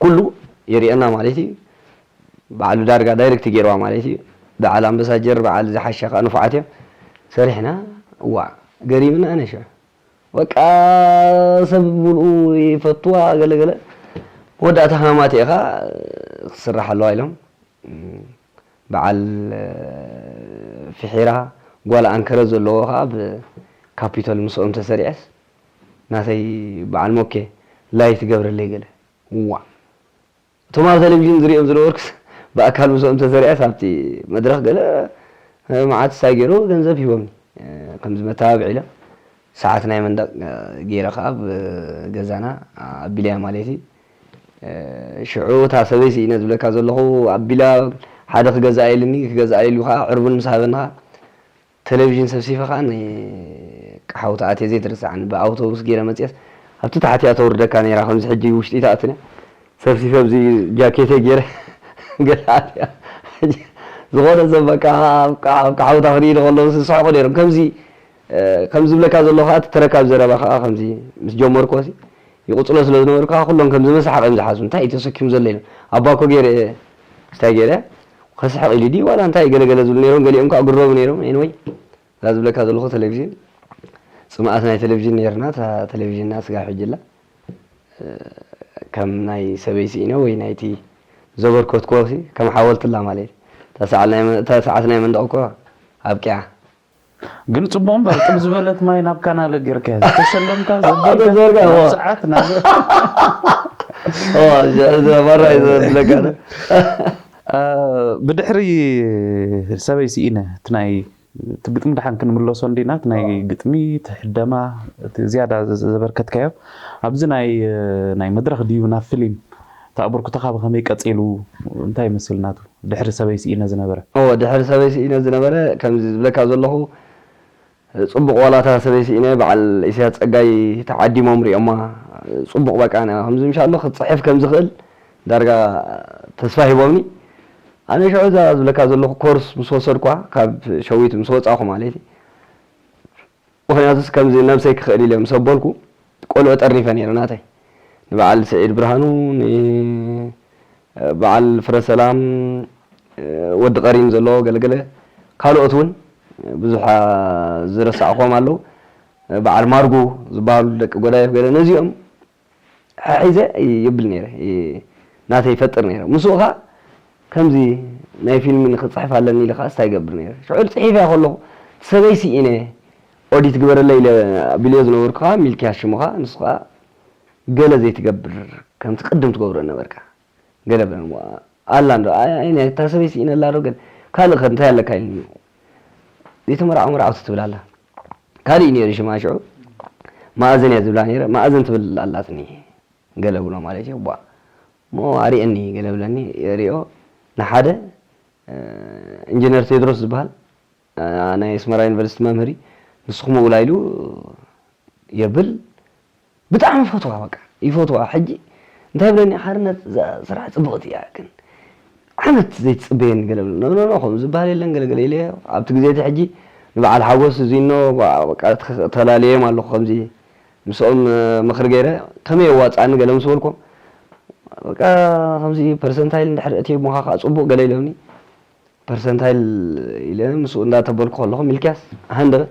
ኩሉ ይርእየና ማለት እዩ። ባዕሉ ዳርጋ ዳይሬክት ገይርዋ ማለት እዩ። በዓል ኣምበሳጀር፣ በዓል ዝሓሸ ከኣ ንፉዓት እዮም። ሰሪሕና፣ እዋእ፣ ገሪምና ኣነ ሽዑ። በቃ ሰብ ሙሉኡ ይፈትዋ ገለ ገለ። መወዳእታ ከማት ኢኻ ክስራሕ ኣለዋ ኢሎም። በዓል ፊሒራ ጓል ኣንከረ ዘለዎ ከኣ ኣብ ካፒቶል ምስኦም ተሰሪዐስ ናተይ በዓል ሞኬ ላይክ ትገብረለይ ገለ። ዋእ! እቶም ኣብ ቴሌቪዥን ዝሪኦም ዝነበርኩስ ብኣካል ምስኦም ተሰሪዐስ ኣብቲ መድረኽ ገለ መዓት ሳይ ገይሩ ገንዘብ ሂቦምኒ። ከምዚ መተባብዒ ኢሎም ሰዓት ናይ መንደቕ ገይረ ከኣ ኣብ ገዛና ኣቢለያ ማለት እዩ። ሽዑ እታ ሰበይ ስኢነ ዝብለካ ዘለኹ ኣቢላ ሓደ ክገዝኣ ኢሉኒ፣ ክገዝኣ ኢሉ ከኣ ዕርቡን ምስ ሃበኒ ከኣ ቴሌቪዥን ሰብሲፈ ከኣ ን-፣ ሓውቲ ኣትየ ዘይትርስዓኒ። ብኣውቶቡስ ገይረ መጽየስ ኣብቲ ታሕቲ እያ ተውርደካ ነይራ፣ ከምዚ ሕጂ ውሽጢ ትኣትን እያ። ሰብሲፈ ኣብዚ ጃኬተይ ገይረ ገለ ኣትያ። ሕጂ ዝኾነ ሰብ በቃ፣ በቃ፣ በቃ ሓውታ ክርኢ ከለዉ ዝስሕቑ ነይሮም። ከምዚ፣ እ፣ ከምዚ ዝብለካ ዘለኹ ከኣ እቲ ተረካብ ዘረባ ከኣ ከምዚ ምስ ጀመርኩ ሲ ይቕጽሎ ስለ ዝነበሩ ከኣ ኩሎም ከምዚ መሳሓቕ እዮም ዝሓስቡ። እንታይ እዩ ተሰኪሙ ዘሎ ኢሎም። ኣባ እኮ ገይረ እየ፣ እንታይ ገይረ? ከስሕቕ ኢሉ ድዩ ዋላ እንታይ ገለ ገለ ዝብሉ ነይሮም፣ ገሊኦም ከኣ ግረቡ ነይሮም። ኤኒወይ፣ እዛ ዝብለካ ዘለኹ ቴሌቪዥን፣ ጽምኣት ናይ ቴሌቪዥን ነይርና፣ እታ ቴሌቪዥንና ስጋብ ሕጂ ኣላ። ከም ናይ ሰበይ ስኢነ ወይ ናይቲ ዘበርከትኩዎ ሲ ከም ሓወልቲ ኣላ ማለት እዩ። እታ ሰዓት ናይ መ-፣ እታ ሰዓት ናይ መንደቕ እኮ ኣብቂዓ። ግን ጽቡቕ እምበር፣ ጥብ ዝበለት ማይ ናብ ካናለ ጌርካያ፣ ዝተሸለምካ፣ ኣዎ፣ ዘበልካ፣ ዘበልካ፣ ናብ ኣዎ። ሰዓት፣ ናብ ኣዎ፣ ዘ-፣ ዘ-፣ ማራ እዩ ዘ-፣ ዝለካ። እ፣ ብድሕሪ ሰበይ ስኢነ፣ እቲ ናይ፣ እቲ ግጥሚ ደሓን ክንምለሶ እንዲና፣ እቲ ናይ ግጥሚ፣ እቲ ሕደማ፣ እቲ ዝያዳ ዘ-፣ ዘበርከትካዮ፣ ኣብዚ ናይ፣ ናይ መድረኽ ድዩ ናብ ፊልም እቲ ኣበርክቶኻ ብኸመይ ቀጺሉ፣ እንታይ ይመስል ናቱ? ድሕሪ ሰበይ ስኢነ ዝነበረ? እወ፣ ድሕሪ ሰበይ ስኢነ ዝነበረ፣ ከምዚ ዝብለካ ዘለኹ፣ ጽቡቕ ዋላ እታ ሰበይ ስኢነ በዓል ኢሳያስ ጸጋይ ተዓዲሞም ሪኦማ፣ ጽቡቕ በቃ፣ ና-፣ ከምዚ ምሻሎ ክትጽሕፍ ከም ዝኽእል ዳርጋ ተስፋ ሂቦምኒ። ኣነ ሽዑ እዛ ዝብለካ ዘለኹ ኮርስ ምስ ወሰድኳ፣ ካብ ሸዊት ምስ ወጻኹ ማለት እዩ። ምኽንያቱስ ከምዚ ነብሰይ ክኽእል ኢለ ምስ ኣበልኩ፣ ቆልዑ ጠርኒፈ ነይረ ናተይ። ንበዓል ስዒድ ብርሃኑ፣ ን-፣ በዓል ፍረሰላም፣ ወዲ ቀሪን ዘለዎ ገለገለ፣ ካልኦት እውን ብዙሕ ዝረሳዕኹዎም ኣለዉ። በዓል ማርጉ ዝበሃሉ ደቂ ጎዳይፍ ገለ፣ ነዚኦም ሓሒዘ ይብል ነይረ፣ ይ-፣ ናተይ ይፈጥር ነይረ። ምስኡ ኸኣ ከምዚ ናይ ፊልም ንኽጽሕፍ ኣለኒ ኢለ ኸኣ ስታይ ይገብር ነይረ። ሽዑ ጽሒፈያ ከለኹ ሰበይ ስኢነ ኦዲት ግበረለይ ኢለ ኣቢለዮ ዝነበርኩ ኸኣ ሚልክያስ ሽሙ ኸኣ ንሱ ኸኣ ገለ ዘይትገብር ከምቲ ቅድም ትገብሮ ነበርካ። ገለ በ-፣ ኣላ እንዶ፣ ኣይ፣ ኣይ፣ ናይ እታ ሰበይ ስኢነላ ዶ ገለ፣ ካልእ ከ እንታይ ኣለካ ኢሉኒ። ዘይተመርዓወ መርዓውቲ ትብል ኣላ። ካልእ እዩ ነይሩ ሽማ ሽዑ። መኣዘን እያ ዝብላ ነይረ። መኣዘን ትብል ኣላትኒ። ገለ ብሎ ማለት እዩ። ቧ። እሞ ኣርእየኒ ገለ ብለኒ። የርእዮ። ንሓደ፣ እ፣ ኢንጂነር ቴድሮስ ዝበሃል፣ እ፣ ናይ ኣስመራ ዩኒቨርሲቲ መምህር እዩ። ንስኹም ውላ ኢሉ የብል። ብጣዕሚ ይፈትዋ፣ በቃ ይፈትዋ። ሕጂ እንታይ ብለኒ፣ ሓርነት፣ እዛ ስራሕ ጽብቕቲ እያ፣ ግን ዓመት ዘይትጽበየኒ ገለ ብለኒ። ኖ፣ ኖ፣ ኖ፣ ከምኡ ዝበሃል የለን፣ ገለ፣ ገለ ኢለ። ኣብቲ ግዜ እቲ ሕጂ ንበዓል ሓጎስ እዚኖ፣ በቃ፣ ተላልየዮም ኣለኹ፣ ከምዚ ምስኦም ምኽሪ ገይረ፣ ከመይ የዋጽኣኒ ገለ ምስ በልኩም፣ በቃ፣ ከምዚ ፐርሰንታይል እንድሕር ኣእትየሞኻ ከኣ ጽቡቕ ገለ ኢሎምኒ። ፐርሰንታይል ኢለ ምስኡ እንዳተበልኩ ከለኹ፣ ሚልክያስ፣ ሃንደበት፣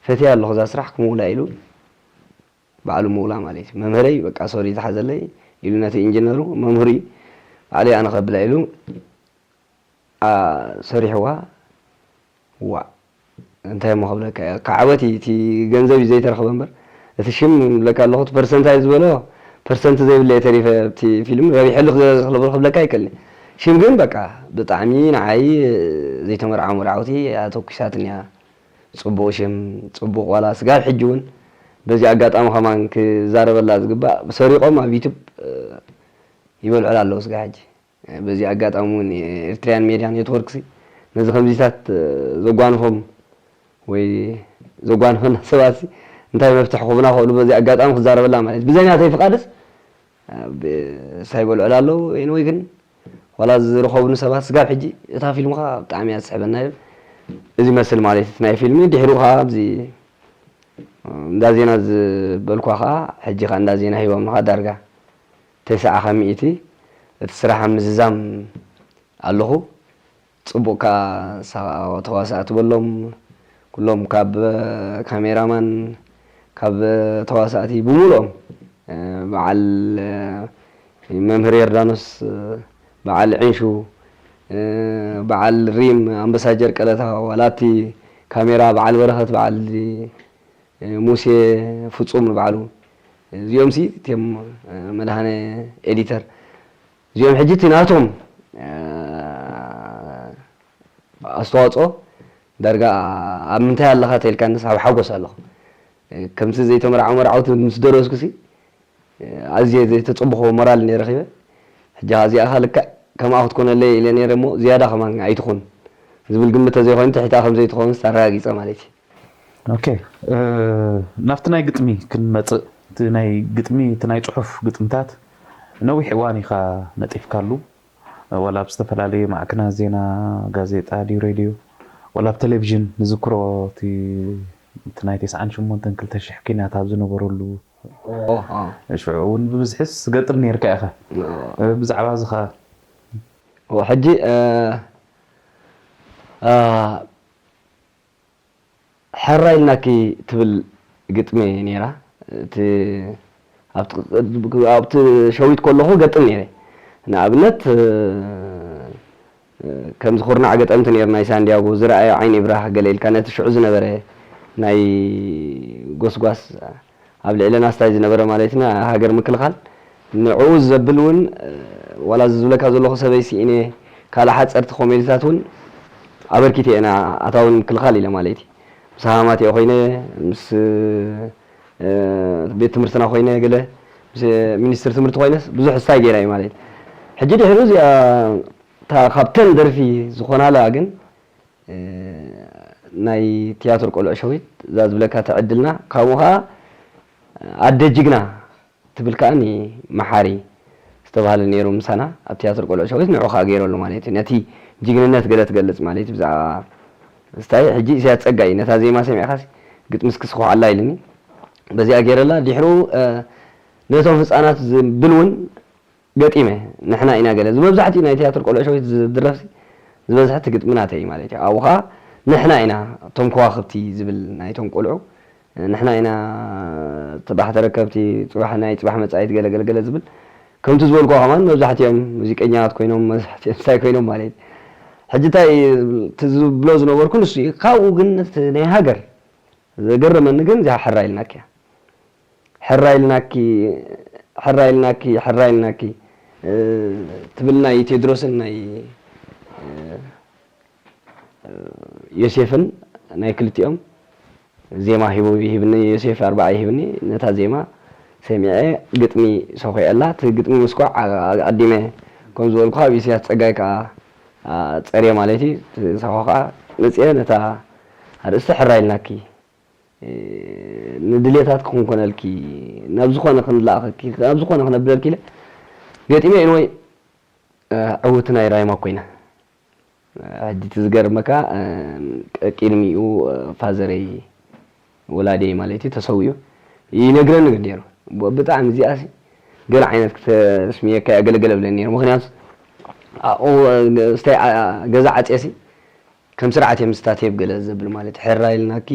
ፈትያ ኣለኹ እዛ ስራሕ ክምውላ ኢሉ፣ ባዕሉ ምውላ ማለት እዩ። መምህረይ፣ በቃ ሶሪ ዝሓዘለይ ኢሉ፣ ነቲ ኢንጂነሩ፣ መምህሩ እዩ፣ ባዕለይ ኣነ ከብላ ኢሉ፣ ኣ፣ ሰሪሕዋ። ዋእ፣ እንታይ እሞ ክብለካ እየ፣ ካብ ዓወት እዩ እቲ ገንዘብ እዩ ዘይተረኽበ እምበር፣ እቲ ሽም እብለካ ኣለኹ፣ እቲ ፐርሰንታይል ዝበሎ ፐርሰንት ዘይብለ እየ ተሪፈ ኣብቲ ፊልም፣ ረቢሐሉ ክብለካ ኣይክእልን። ሽም ግን በቃ ብጣዕሚ ንዓይ ዘይተመርዓወ መርዓውቲ ኣተኩሳትኒ እያ። ጽቡቕ ሽም፣ ጽቡቕ፣ ዋላ ስጋብ ሕጂ እውን በዚ ኣጋጣሚ ከማን ክዛረበላ ዝግባእ፣ ሰሪቖም ኣብ ዩቱብ ይበልዑላ ኣለዉ ስጋብ ሕጂ። በዚ ኣጋጣሚ እውን ኤርትራያን ሜድያ ኔትወርክሲ ነዚ ከምዚታት ዘጓንፎም ወይ ዘጓንፈና ሰባትሲ እንታይ መፍትሒ ክህቡና ክእሉ በዚ ኣጋጣሚ ክዛረበላ ማለት እዩ። ብዘይ ናተይ ፍቓድስ ሳይበልዑላ ኣለዉ። ኤንወይ ግን ዋላ ዝረኸቡኒ ሰባት ስጋብ ሕጂ እታ ፊልም ኸኣ ብጣዕሚ እያ ትስሕበና ይብል። እዚ ይመስል ማለት እዩ እቲ ናይ ፊልሚ። ድሕሩ ኸኣ ኣብዚ እንዳ ዜና ዝበልኳ ኸኣ ሕጂ ኸኣ እንዳ ዜና ሂቦምኒ ኸኣ ዳርጋ ተስዓ ካብ ሚእቲ እቲ ስራሕ ኣብ ምዝዛም ኣለኹ። ጽቡቕ ከኣ ሳ-፣ ተዋሳእቲ በሎም፣ ኩሎም ካብ ካሜራማን፣ ካብ ተዋሳእቲ ብምሉኦም፣ እ፣ በዓል፣ እ፣ መምህር ዮርዳኖስ፣ እ፣ በዓል ዕንሹ፣ እ፣ በዓል ሪም፣ ኣምበሳጀር ቀለታ፣ ዋላ እቲ ካሜራ በዓል በረኸት፣ በዓል ሙሴ ፍጹም ንባዕሉ፣ እዚኦምሲ እቲኦም መድሃነ ኤዲተር፣ እዚኦም ሕጂ እቲ ናቶም ኣስተዋፅኦ ዳርጋ ኣብ ምንታይ ኣለኻ ተልካ ንስ ኣብ ሓጎስ ኣለኹ። ከምቲ ዘይተመርዓው መርዓውቲ ምስ ደረስኩሲ ኣዝየ ዘይተጸበኽዎ ሞራል እየ ረኺበ። ሕጂ ከኣ እዚኣ ከኣ ልክዕ ከምኣ ክትኮነለይ ኢለ ነይረ እሞ ዝያዳ ከማን ኣይትኹን ዝብል ግምት ተዘይኮይኑ ትሕታ ከም ዘይትኸውንስ ኣረጋጊጸ ማለት እዩ። ኦኬ፣ ናብቲ ናይ ግጥሚ ክንመጽእ፣ እቲ ናይ ግጥሚ፣ እቲ ናይ ጽሑፍ ግጥምታት ነዊሕ እዋን ኢኻ ነጢፍካሉ፣ ዋላ ኣብ ዝተፈላለዩ ማዕከናት ዜና፣ ጋዜጣ ድዩ ሬድዮ፣ ዋላ ኣብ ቴሌቪዥን ንዝክሮ፣ እቲ እቲ ናይ ተስዓን ሸሞንተን ክልተ ሽሕ ኲናት ኣብ ዝነበረሉ ሽዑ እውን ብብዝሕስ ገጥም ነርካ ኢኻ። ብዛዕባ እዚ ኸ? ሕጂ ሕራ ኢልናኪ ትብል ግጥሚ ነይራ። ኣብቲ ሸዊት ከለኹ ገጥም ነይረ። ንኣብነት ከምዚ ኩርናዕ ገጠምቲ ነይሩ ናይ ሳንዲያጎ ዝረኣዮ ዓይኒ ይብራህ ገለ ኢልካ ነቲ ሽዑ ዝነበረ ናይ ጎስጓስ ኣብ ልዕለና ስታይ ዝነበረ ማለት ኢና ሃገር ምክልኻል ንዕኡ ዘብል እውን ዋላ እዚ ዝብለካ ዘለኹ ሰበይ ስኢነ ካልእ ሓፀርቲ ኮሜዲታት እውን ኣበርኪተ እየ ኣታዊ ንምክልኻል ኢለ ማለት እዩ ምስ ሃማማት እየ ኮይነ ምስ ቤት ትምህርትና ኮይነ ገለ ምስ ሚኒስትር ትምህርቲ ኮይነስ ብዙሕ ስታይ ገይረ እዩ ማለት እዩ ሕጂ ድሕሪ እዚኣ ካብተን ደርፊ ዝኾናላ ግን ናይ ትያትር ቆልዑ ሸዊት እዛ ዝብለካ ትዕድልና ካብኡ ከዓ ኣደ ጅግና ትብል ከዓ መሓሪ ዝተባህለ ነይሩ ምሳና ኣብ ትያትር ቆልዑ ሸዊት ንዑ ከዓ ገይረሉ ማለት እዩ ነቲ ጅግንነት ገለ ትገልፅ ማለት እዩ ብዛዕባ ስታይ ሕጂ ኢሳያስ ፀጋ እዩ ነታ ዜማ ሰሚዕካ ግጥሚ እስኪ ስኩሕ ኣላ ኢልኒ በዚኣ ገይረላ ድሕሩ ነቶም ህፃናት ዝብል እውን ገጢመ ንሕና ኢና ገለ እዚ መብዛሕትኡ ናይ ትያትር ቆልዑ ሸዊት ዝድረፍሲ ዝበዝሐ እቲ ግጥሚ ናተይ እዩ ማለት እዩ ኣብኡ ከዓ ንሕና ኢና እቶም ከዋክብቲ ዝብል ናይቶም ቆልዑ ንሕና ኢና ፅባሕ ተረከብቲ ፅባሕ ናይ ፅባሕ መፃኢት ገለ ገለ ገለ ዝብል ከምቲ ዝበልኩ ከማን መብዛሕትኦም ሙዚቀኛታት ኮይኖም መብዛሕትኦም እንታይ ኮይኖም ማለት እዩ ሕጂ እንታይ ዝብሎ ዝነበርኩ ንሱ እዩ ካብኡ ግን ናይ ሃገር ዘገረመኒ ግን እዚኣ ሕራ ኢልናኪ ሕራ ኢልናኪ ሕራ ኢልናኪ ሕራ ኢልናኪ ትብል ናይ ቴድሮስን ናይ ዮሴፍን ናይ ክልቲኦም ዜማ ሂቡ ይህብኒ ዮሴፍ ኣርባዓ ይህብኒ ነታ ዜማ ሰሚዐ ግጥሚ ሰኺዐላ እቲ ግጥሚ ምስኳዕ ኣዲመ ከም ዝበልኩ ኣብ ኢሳያስ ፀጋይ ከዓ ፀርየ ማለት እዩ ሰኳ ከዓ መፅአ ነታ ኣርእስቲ ሕራ ኢልናኪ ንድሌታት ክኹንኮነልኪ ናብ ዝኾነ ክንላእኸኪ ናብ ዝኾነ ክነብለልኪ ኢለ ገጢመ ኢንወይ ዕውቲ ናይ ራይማ ኮይና ሕጂ እቲ ዝገርመካ ቅድሚኡ ፋዘረይ ወላዲየይ ማለት እዩ ተሰዊኡ ይነግረኒ ግን ነይሩ ብጣዕሚ እዚኣ ገለ ዓይነት ክተስምየካ እያ ገለገለ ብለኒ ነይሩ ምክንያቱ ስታይ ገዛ ዓፅየሲ ከም ስርዓት እየ ምስታ ቴብ ገለ ዘብል ማለት፣ ሕራይ ኢልናኪ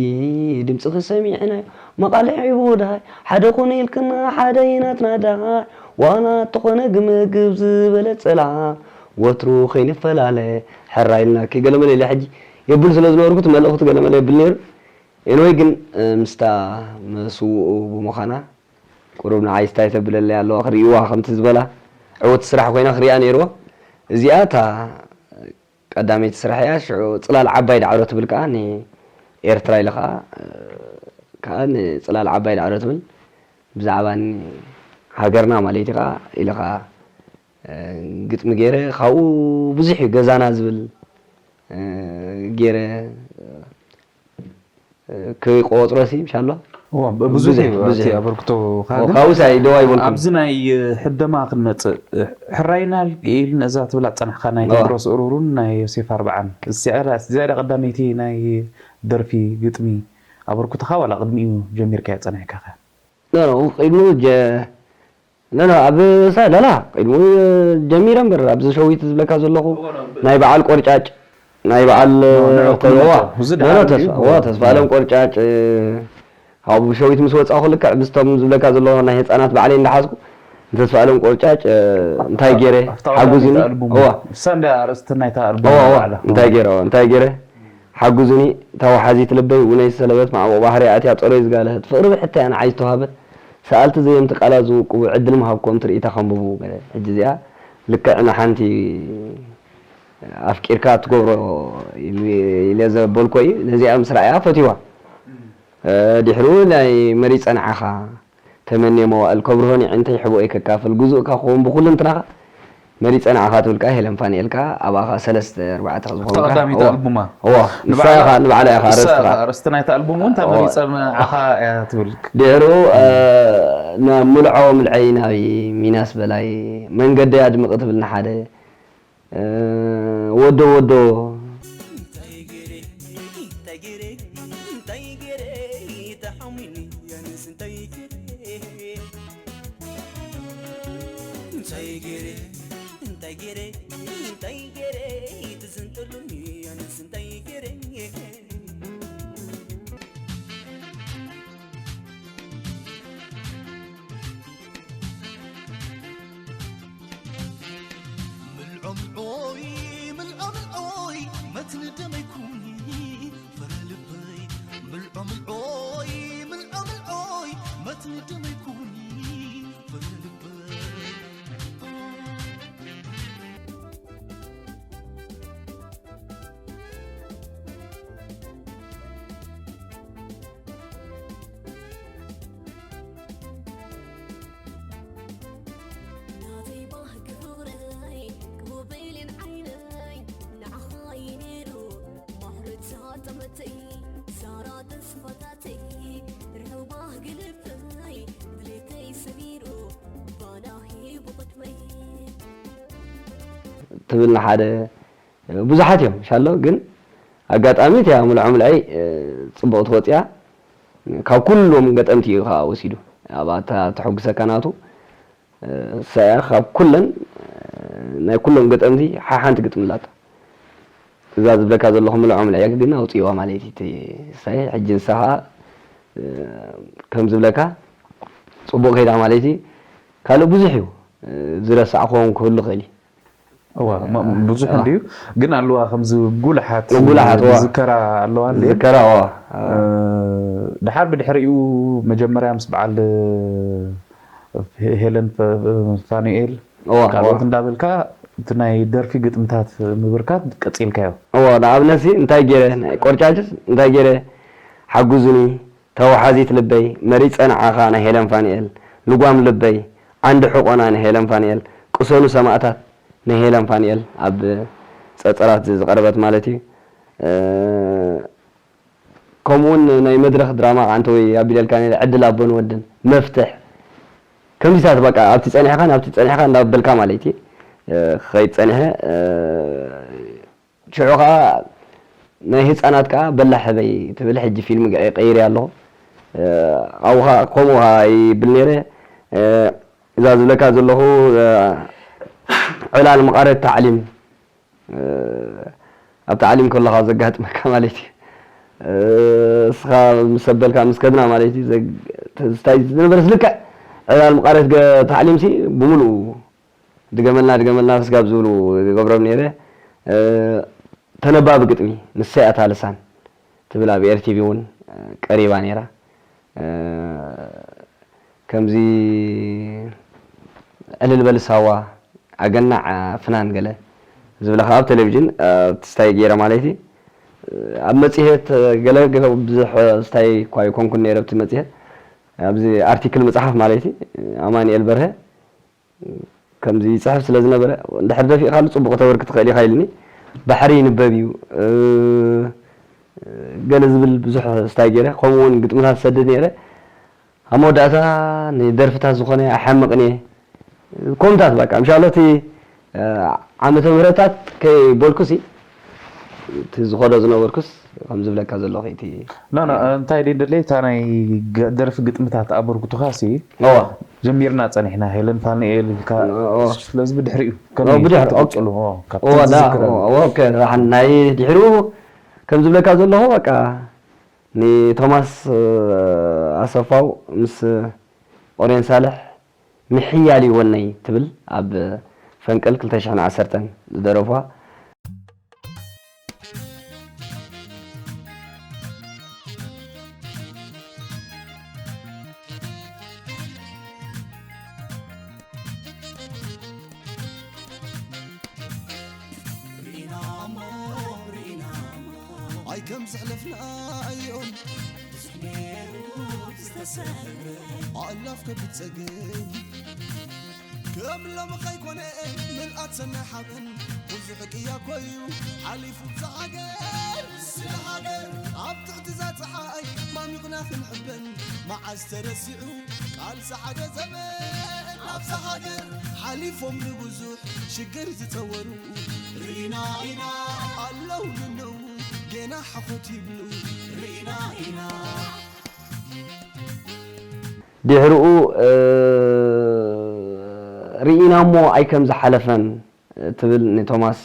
ድምፅኺ ሰሚዕናዮ፣ መቓልዕ ይቡዳይ ሓደ ኮነ ኢልክና ሓደ ኢናትና ዳይ፣ ዋላ እንተኾነ ግምግብ ዝበለ ፀላ፣ ወትሩ ከይንፈላለ ሕራይ ኢልናኪ ገለመለ ኢለ ሕጂ የብል ስለ ዝነበርኩ እቲ መልእኽቱ ገለመለ የብል ነይሩ። ኤንወይ ግን ምስታ መስውኡ ብምዃና ቁሩብ ንዓይ ስታይ ተብለለይ ኣለዋ ክርእይዋ ከምቲ ዝበላ ዕውቲ ስራሕ ኮይና ክርእያ ነይርዎ። እዚኣ እታ ቀዳመይቲ ስራሕ እያ። ሽዑ ጽላል ዓባይ ዳዕሮ ትብል ከኣ ንኤርትራ ኢለ ከኣ፣ ከኣ ንጽላል ዓባይ ዳዕሮ ትብል ብዛዕባ ሃገርና ማለት እዩ ከኣ ኢለ ከኣ ግጥሚ ገይረ። ካብኡ ብዙሕ እዩ ገዛና ዝብል ገይረ ክቆጽሮ ሲ ምሻሎ ብዙሕ እዩ እቲ ኣበርክቶ። ካብኡ ሳይ ደዋ ይበልኩም። ኣብዚ ናይ ሕደማ ክንመጽእ፣ ሕራይና ኢል ነዛ ትብላ ጸናሕካ ናይ ቴድሮስ እሩሩን ናይ ዮሴፍ ኣርብዓን እዚኣ ቀዳመይቲ ናይ ደርፊ ግጥሚ ኣበርክቶኻ ዋላ ቅድሚኡ ጀሚርካዮ ጸኒሕካ ከ? ኖ ኖ ቅድሙ ጀ ኖ ኖ ኣብ ሳይ ላላ ቅድሙ ጀሚረ እምበር ኣብዚ ሸዊት ዝብለካ ዘለኹ ናይ በዓል ቆርጫጭ ናይ በዓል ተስፋ ኣለም ቆርጫጭ ኣብ ሸዊት ምስ ወፃኹ ልክዕ ምስቶም ዝብለካ ዘለኹ ናይ ህፃናት ባዕለይ እንዳሓዝኩ ንተስፋ ኣለም ቆርጫጭ እንታይ ገይረ ሓጉዝኒ እንታይ ገይረ እንታይ ገይረ ሓጉዝኒ ተዋሓዚት ልበይ ውነይ ሰለበት ማዕቦ ባህርያ ኣትያ ፀሎይ ዝጋለህት ፍቅሪ ብሕታያ ንዓይ ዝተዋሃበት ሰኣልቲ ዘየምቲ ቃላት ዝውቅቡ ዕድል ምሃብኩም ትርኢታ ከንብቡ ሕጂ እዚኣ ልክዕ ንሓንቲ ኣፍቂርካ ትገብሮ ኢለ ዘበልኮ እዩ። ነዚኣ ምስ ረኣያ ፈትዋ። ድሕሩ ናይ መሪጸ ንዓኻ ተመንየ መዋእል ከብርሆ ኒዕንተይ ሕብኦይ ከካፍል ግዙእካ ክኸውን ብኹልንትናኻ መሪጸ ንዓኻ ትብል ከኣ ሄለን ፋንኤል ከኣ ኣብኣ ከኣ ሰለስተ ኣርባዕተ ዝኾኑ ከኣ ቀዳመይቲ ኣልቡማ እዋ ንሳ ኢኻ ንባዕላ ኢኻ ኣርእስቲ ከኣ ኣርእስቲ ናይቲ ኣልቡም እውን ተመሪጸ ንዓኻ እያ ትብል ድሕሩ ምልዖ ምልዐይ ናይ ሚናስ በላይ መንገደይ ኣድምቕ ትብል ንሓደ ወዶ ወዶ ምልዖ ምልዖይ ምልዖ ምልዖይ መትኒ ደመይ ኩኒ ፍረ ልበይ ምልዖ ምልዖይ ምልዖ ምልዖይ መትኒ ደመይ ኩኒ ፍረ ልበይ ትብል ንሓደ ብዙሓት እዮም ሻሎ ግን ኣጋጣሚ እቲያ ምልዖ ምልዐይ ፅቡቕቲ ወፅያ ካብ ኩሎም ገጠምቲ እዩ ከዓ ወሲዱ ኣብታ ተሐጉሰካ ናቱ እሳያ ካብ ኩለን ናይ ኩሎም ገጠምቲ ሓሓንቲ ግጥሚ ኣላታ እዛ ዝብለካ ዘለኹ ምልዖ ምልዐይ ግን ኣውፅእዋ ማለት እዩ እሳይ ሕጂ ንሳ ከዓ ከም ዝብለካ ፅቡቕ ከይዳ ማለት እዩ ካልእ ብዙሕ እዩ ዝረሳዕክዎም ክህሉ ክእል እዩ እዋ ብዙሕ እንድዩ ግን ኣለዋ ከምዚ ጉልሓት ጉልሓት ዝከራ ኣለዋ ዝከራ ድሓር ብድሕሪኡ መጀመርያ ምስ በዓል ሄለን ፋኑኤል ካልኦት እንዳበልካ እቲ ናይ ደርፊ ግጥምታት ምብርካት ቀፂልካዮ እዋ ንኣብነሲ እንታይ ገይረ ቆርጫጭስ እንታይ ገይረ ሓጉዙኒ ተዋሓዚት ልበይ መሪጸ ንዓኻ ናይ ሄለን ፋንኤል ልጓም ልበይ ዓንዲ ሕቆና ናይ ሄለን ፋንኤል ቅሰኑ ሰማእታት ናይ ሄለን ፋንኤል ኣብ ጸጸራት ዝቐረበት ማለት እዩ ከምኡውን ናይ መድረኽ ድራማ ከዓንተ ወይ ኣቢለልካ ነለ ዕድል ኣቦን ወድን መፍትሕ ከምዚታት በቃ ኣብቲ ጸኒሕኻን ኣብቲ ጸኒሕካ እንዳበልካ ማለት እዩ ክኸይድ ጸኒሐ ሽዑ ከዓ ናይ ህፃናት ከዓ በላሕ ህበይ ትብል ሕጂ ፊልም ገ- ቀይረ ኣለኹ ኣብኡ ከዓ ከምኡ ከዓ ይብል ነይረ እዛ ዝብለካ ዘለኹ ዕላል መቃረት ታዕሊም ኣብ ታዕሊም ከለኻ ዘጋጥመካ ማለት እዩ። እስኻ ምስ ኣበልካ ምስ ከድና ማለት እዩ። ትዝታይ ዝነበረስ ልክዕ ዕላል ምቓረት ታዕሊምሲ ብምሉኡ ድገመልና ድገመልና ስጋብ ዝብሉ ይገብሮም ነይረ። ተነባቢ ግጥሚ ንሰይ ኣታ ልሳን ትብል ኣብ ኤርቲቪ እውን ቀሪባ ነይራ። ከምዚ ዕልል በል ሳዋ ኣገናዕ ፍናን ገለ ዝብለ ከዓ ኣብ ቴሌቪዥን ስታይ ገይረ ማለት እዩ። ኣብ መፅሄት ገለ ብዙሕ ስታይ እኳ ይኮንኩን ነይረ ኣብቲ መፅሄት ኣብዚ ኣርቲክል መፅሓፍ ማለት እዩ። ኣማንኤል በርሀ ከምዚ ይፅሕፍ ስለ ዝነበረ እንድሕር ደፊእካሉ ፅቡቕ ከተበርክ ትኽእል ኢኻ ኢልኒ። ባሕሪ ይንበብ እዩ ገለ ዝብል ብዙሕ ስታይ ገይረ። ከምኡ እውን ግጥምታት ሰድድ ነይረ። ኣብ መወዳእታ ንደርፍታት ዝኾነ ኣይሓምቕን እየ። ኮምታት በቃ ምሻሎ እቲ ዓመተ ምህረታት ከይበልኩሲ እቲ ዝኸዶ ዝነበርኩስ ከም ዝብለካ ዘለኹ እቲ ኖ ኖ እንታይ ደይ ደለይ እታ ናይ ደርፊ ግጥምታት ኣበርክቶኻሲ እዋ ጀሚርና ጸኒሕና ሄለን ፋንኤል ኢልካ ስለዚ ብድሕሪኡ ከመይ ብድሕሪ ትቕጽሉ እዋ ዳ ኦኬ ናይ ድሕሪኡ ከም ዝብለካ ዘለኹ በቃ ንቶማስ ኣሰፋው ምስ ኦሬን ሳልሕ ምሕያል ይወነይ ትብል ኣብ ፈንቅል ክልተ ሽሕን ዓሰርተን ዝደረፉዋ። ኣይ ከም ዘሕለፍናዮም ብዙሕ ነይሩ ዝተሰርሐ ኣእላፍ ከብድ ጸገም ከም ሎሚ ከይኮነ ምልኣት ሰናይ ሓበን ብዙሕ ቅያ ኮዩ ሓሊፉ ብዛ ሃገር ስለ ሃገር ኣብ ትሕቲ እዛ ፀሓይ ማሚቕና ክንዕበን መዓዝ ተረሲዑ ቃልሲ ሓደ ዘመን ኣብዛ ሃገር ሓሊፎም ንብዙሕ ሽግር ዝፀወሩ ርኢና ኢና ኣለዉ ንነው ጌና ሓኾት ይብሉ ርኢና ኢና ድሕርኡ ርኢና እሞ ኣይከም ዝሓለፈን ትብል ንቶማስ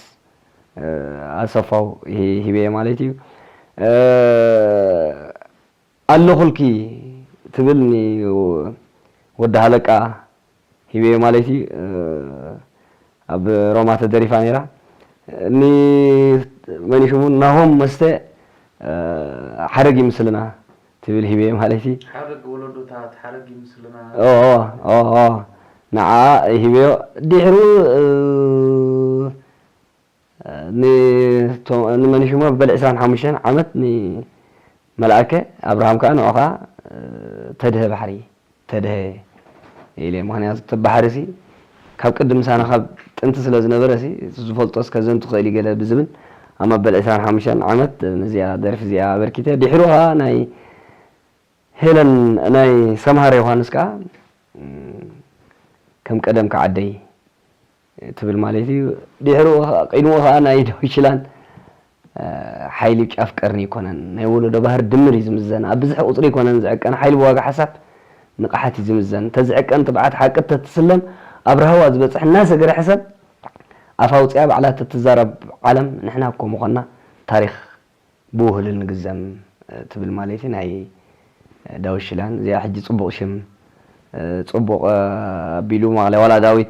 ኣሰፋው ሂበየ ማለት እዩ። ኣለኹልኪ ትብል ንወዲ ሃለቃ ሂበዮ ማለት እዩ ኣብ ሮማ ተደሪፋ ነይራ ኒ መን ሽሙ ናሆም መስተ ሓረግ ይምስልና ትብል ሂበዮ ማለት እዩ ሓረግ ወለዶታት ሓረግ ይምስልና ንዓ ሂበዮ ድሕሩ ንመን ሽሙ በል ዕስራን ሓሙሽተን ዓመት ንመልኣከ ኣብርሃም ከዓ ንዑ ከዓ ተድሀ ባሕሪ ተድሀ ኢለ ምክንያቱ እቲ ባሕሪ ሲ ካብ ቅድም ምሳና ካብ ጥንቲ ስለ ዝነበረ ሲ ዝፈልጦ እስከ ዘንቱ ክእል ገለ ብዝብል ኣብ መበል ዕስራን ሓሙሽተን ዓመት ነዚኣ ደርፊ እዚኣ ኣበርኪተ ድሕሩ ከዓ ናይ ሄለን ናይ ሰምሃር ዮሃንስ ከዓ ከም ቀደም ከዓደይ ትብል ማለት እዩ። ድሕሩ ቅድሙ ከዓ ናይ ዳዊት ሽላን ሓይሊ ጫፍ ቀርኒ ይኮነን ናይ ወለዶ ባህር ድምር እዩ ዝምዘን ኣብ ብዝሕ ቁፅሪ ይኮነን ዝዕቀን ሓይሊ ብዋጋ ሓሳብ ንቕሓት እዩ ዝምዘን ተዝዕቀን ትብዓት ሓቂ ተትስለም ኣብ ራህዋ ዝበፅሕ እናሰገረ ሕሰብ ኣፍ ኣውፅኣ ባዕላ ተትዛረብ ዓለም ንሕና እኮ ምኾና ታሪክ ብውህልል ንግዘም ትብል ማለት እዩ ናይ ዳዊት ሽላን እዚኣ ሕጂ ፅቡቕ ሽም ፅቡቕ ኣቢሉ ማለ ዋላ ዳዊት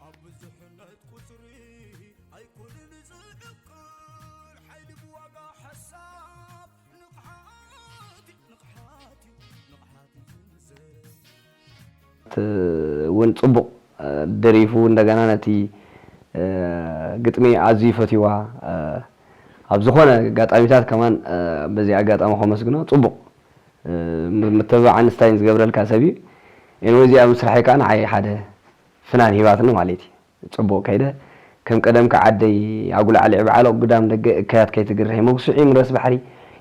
ኣብ ብዙሕነት ቁፅሪ ኣይኮንን ዝዕቅል ሓይሊ ብዋጋ ሓሳብ ንቕሓት ንቕሓት ንቕሓት ዝምዘን እውን ፅቡቕ ደሪፉ እንደገና ነቲ ግጥሚ ኣዝዩ ፈትዋ ኣብ ዝኾነ ኣጋጣሚታት ከማን በዚ ኣጋጣሚ ከመስግኖ ፅቡቕ ምትብባዕ ኣንስታይን ዝገብረልካ ሰብ እዩ። ኤንወይ እዚኣ ምስራሐይ ከዓ ንዓይ ሓደ ፍናን ሂባትኒ ማለት እዩ። ፅቡቕ ከይደ ከም ቀደምካ ዓደይ ኣጉላዕሊዕ በዓል ግዳም ደገ እካያት ከይትግርህ መጉስዒ ምረስ ባሕሪ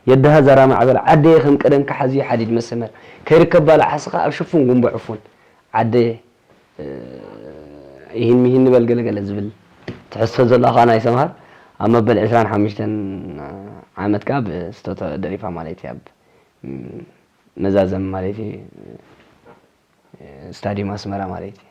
የድሃ ዘራ ማዕበል ዓደየ ከም ቀደምካ ሓዝዩ ሓዲድ መሰመር ከይርከብ ባልዓ ስኻ ኣብ ሽፉን ጉንቦ ዕፉን ዓደየ ይህን ሚህን ንበል ገለገለ ዝብል ትሕዝቶ ዘለዋ ከዓ ናይ ሰምሃር ኣብ መበል ዕስራን ሓሙሽተን ዓመት ከዓ ብስቶቶ ደሪፋ ማለት እዩ ኣብ መዛዘም ማለት እዩ ስታዲየም ኣስመራ ማለት እዩ።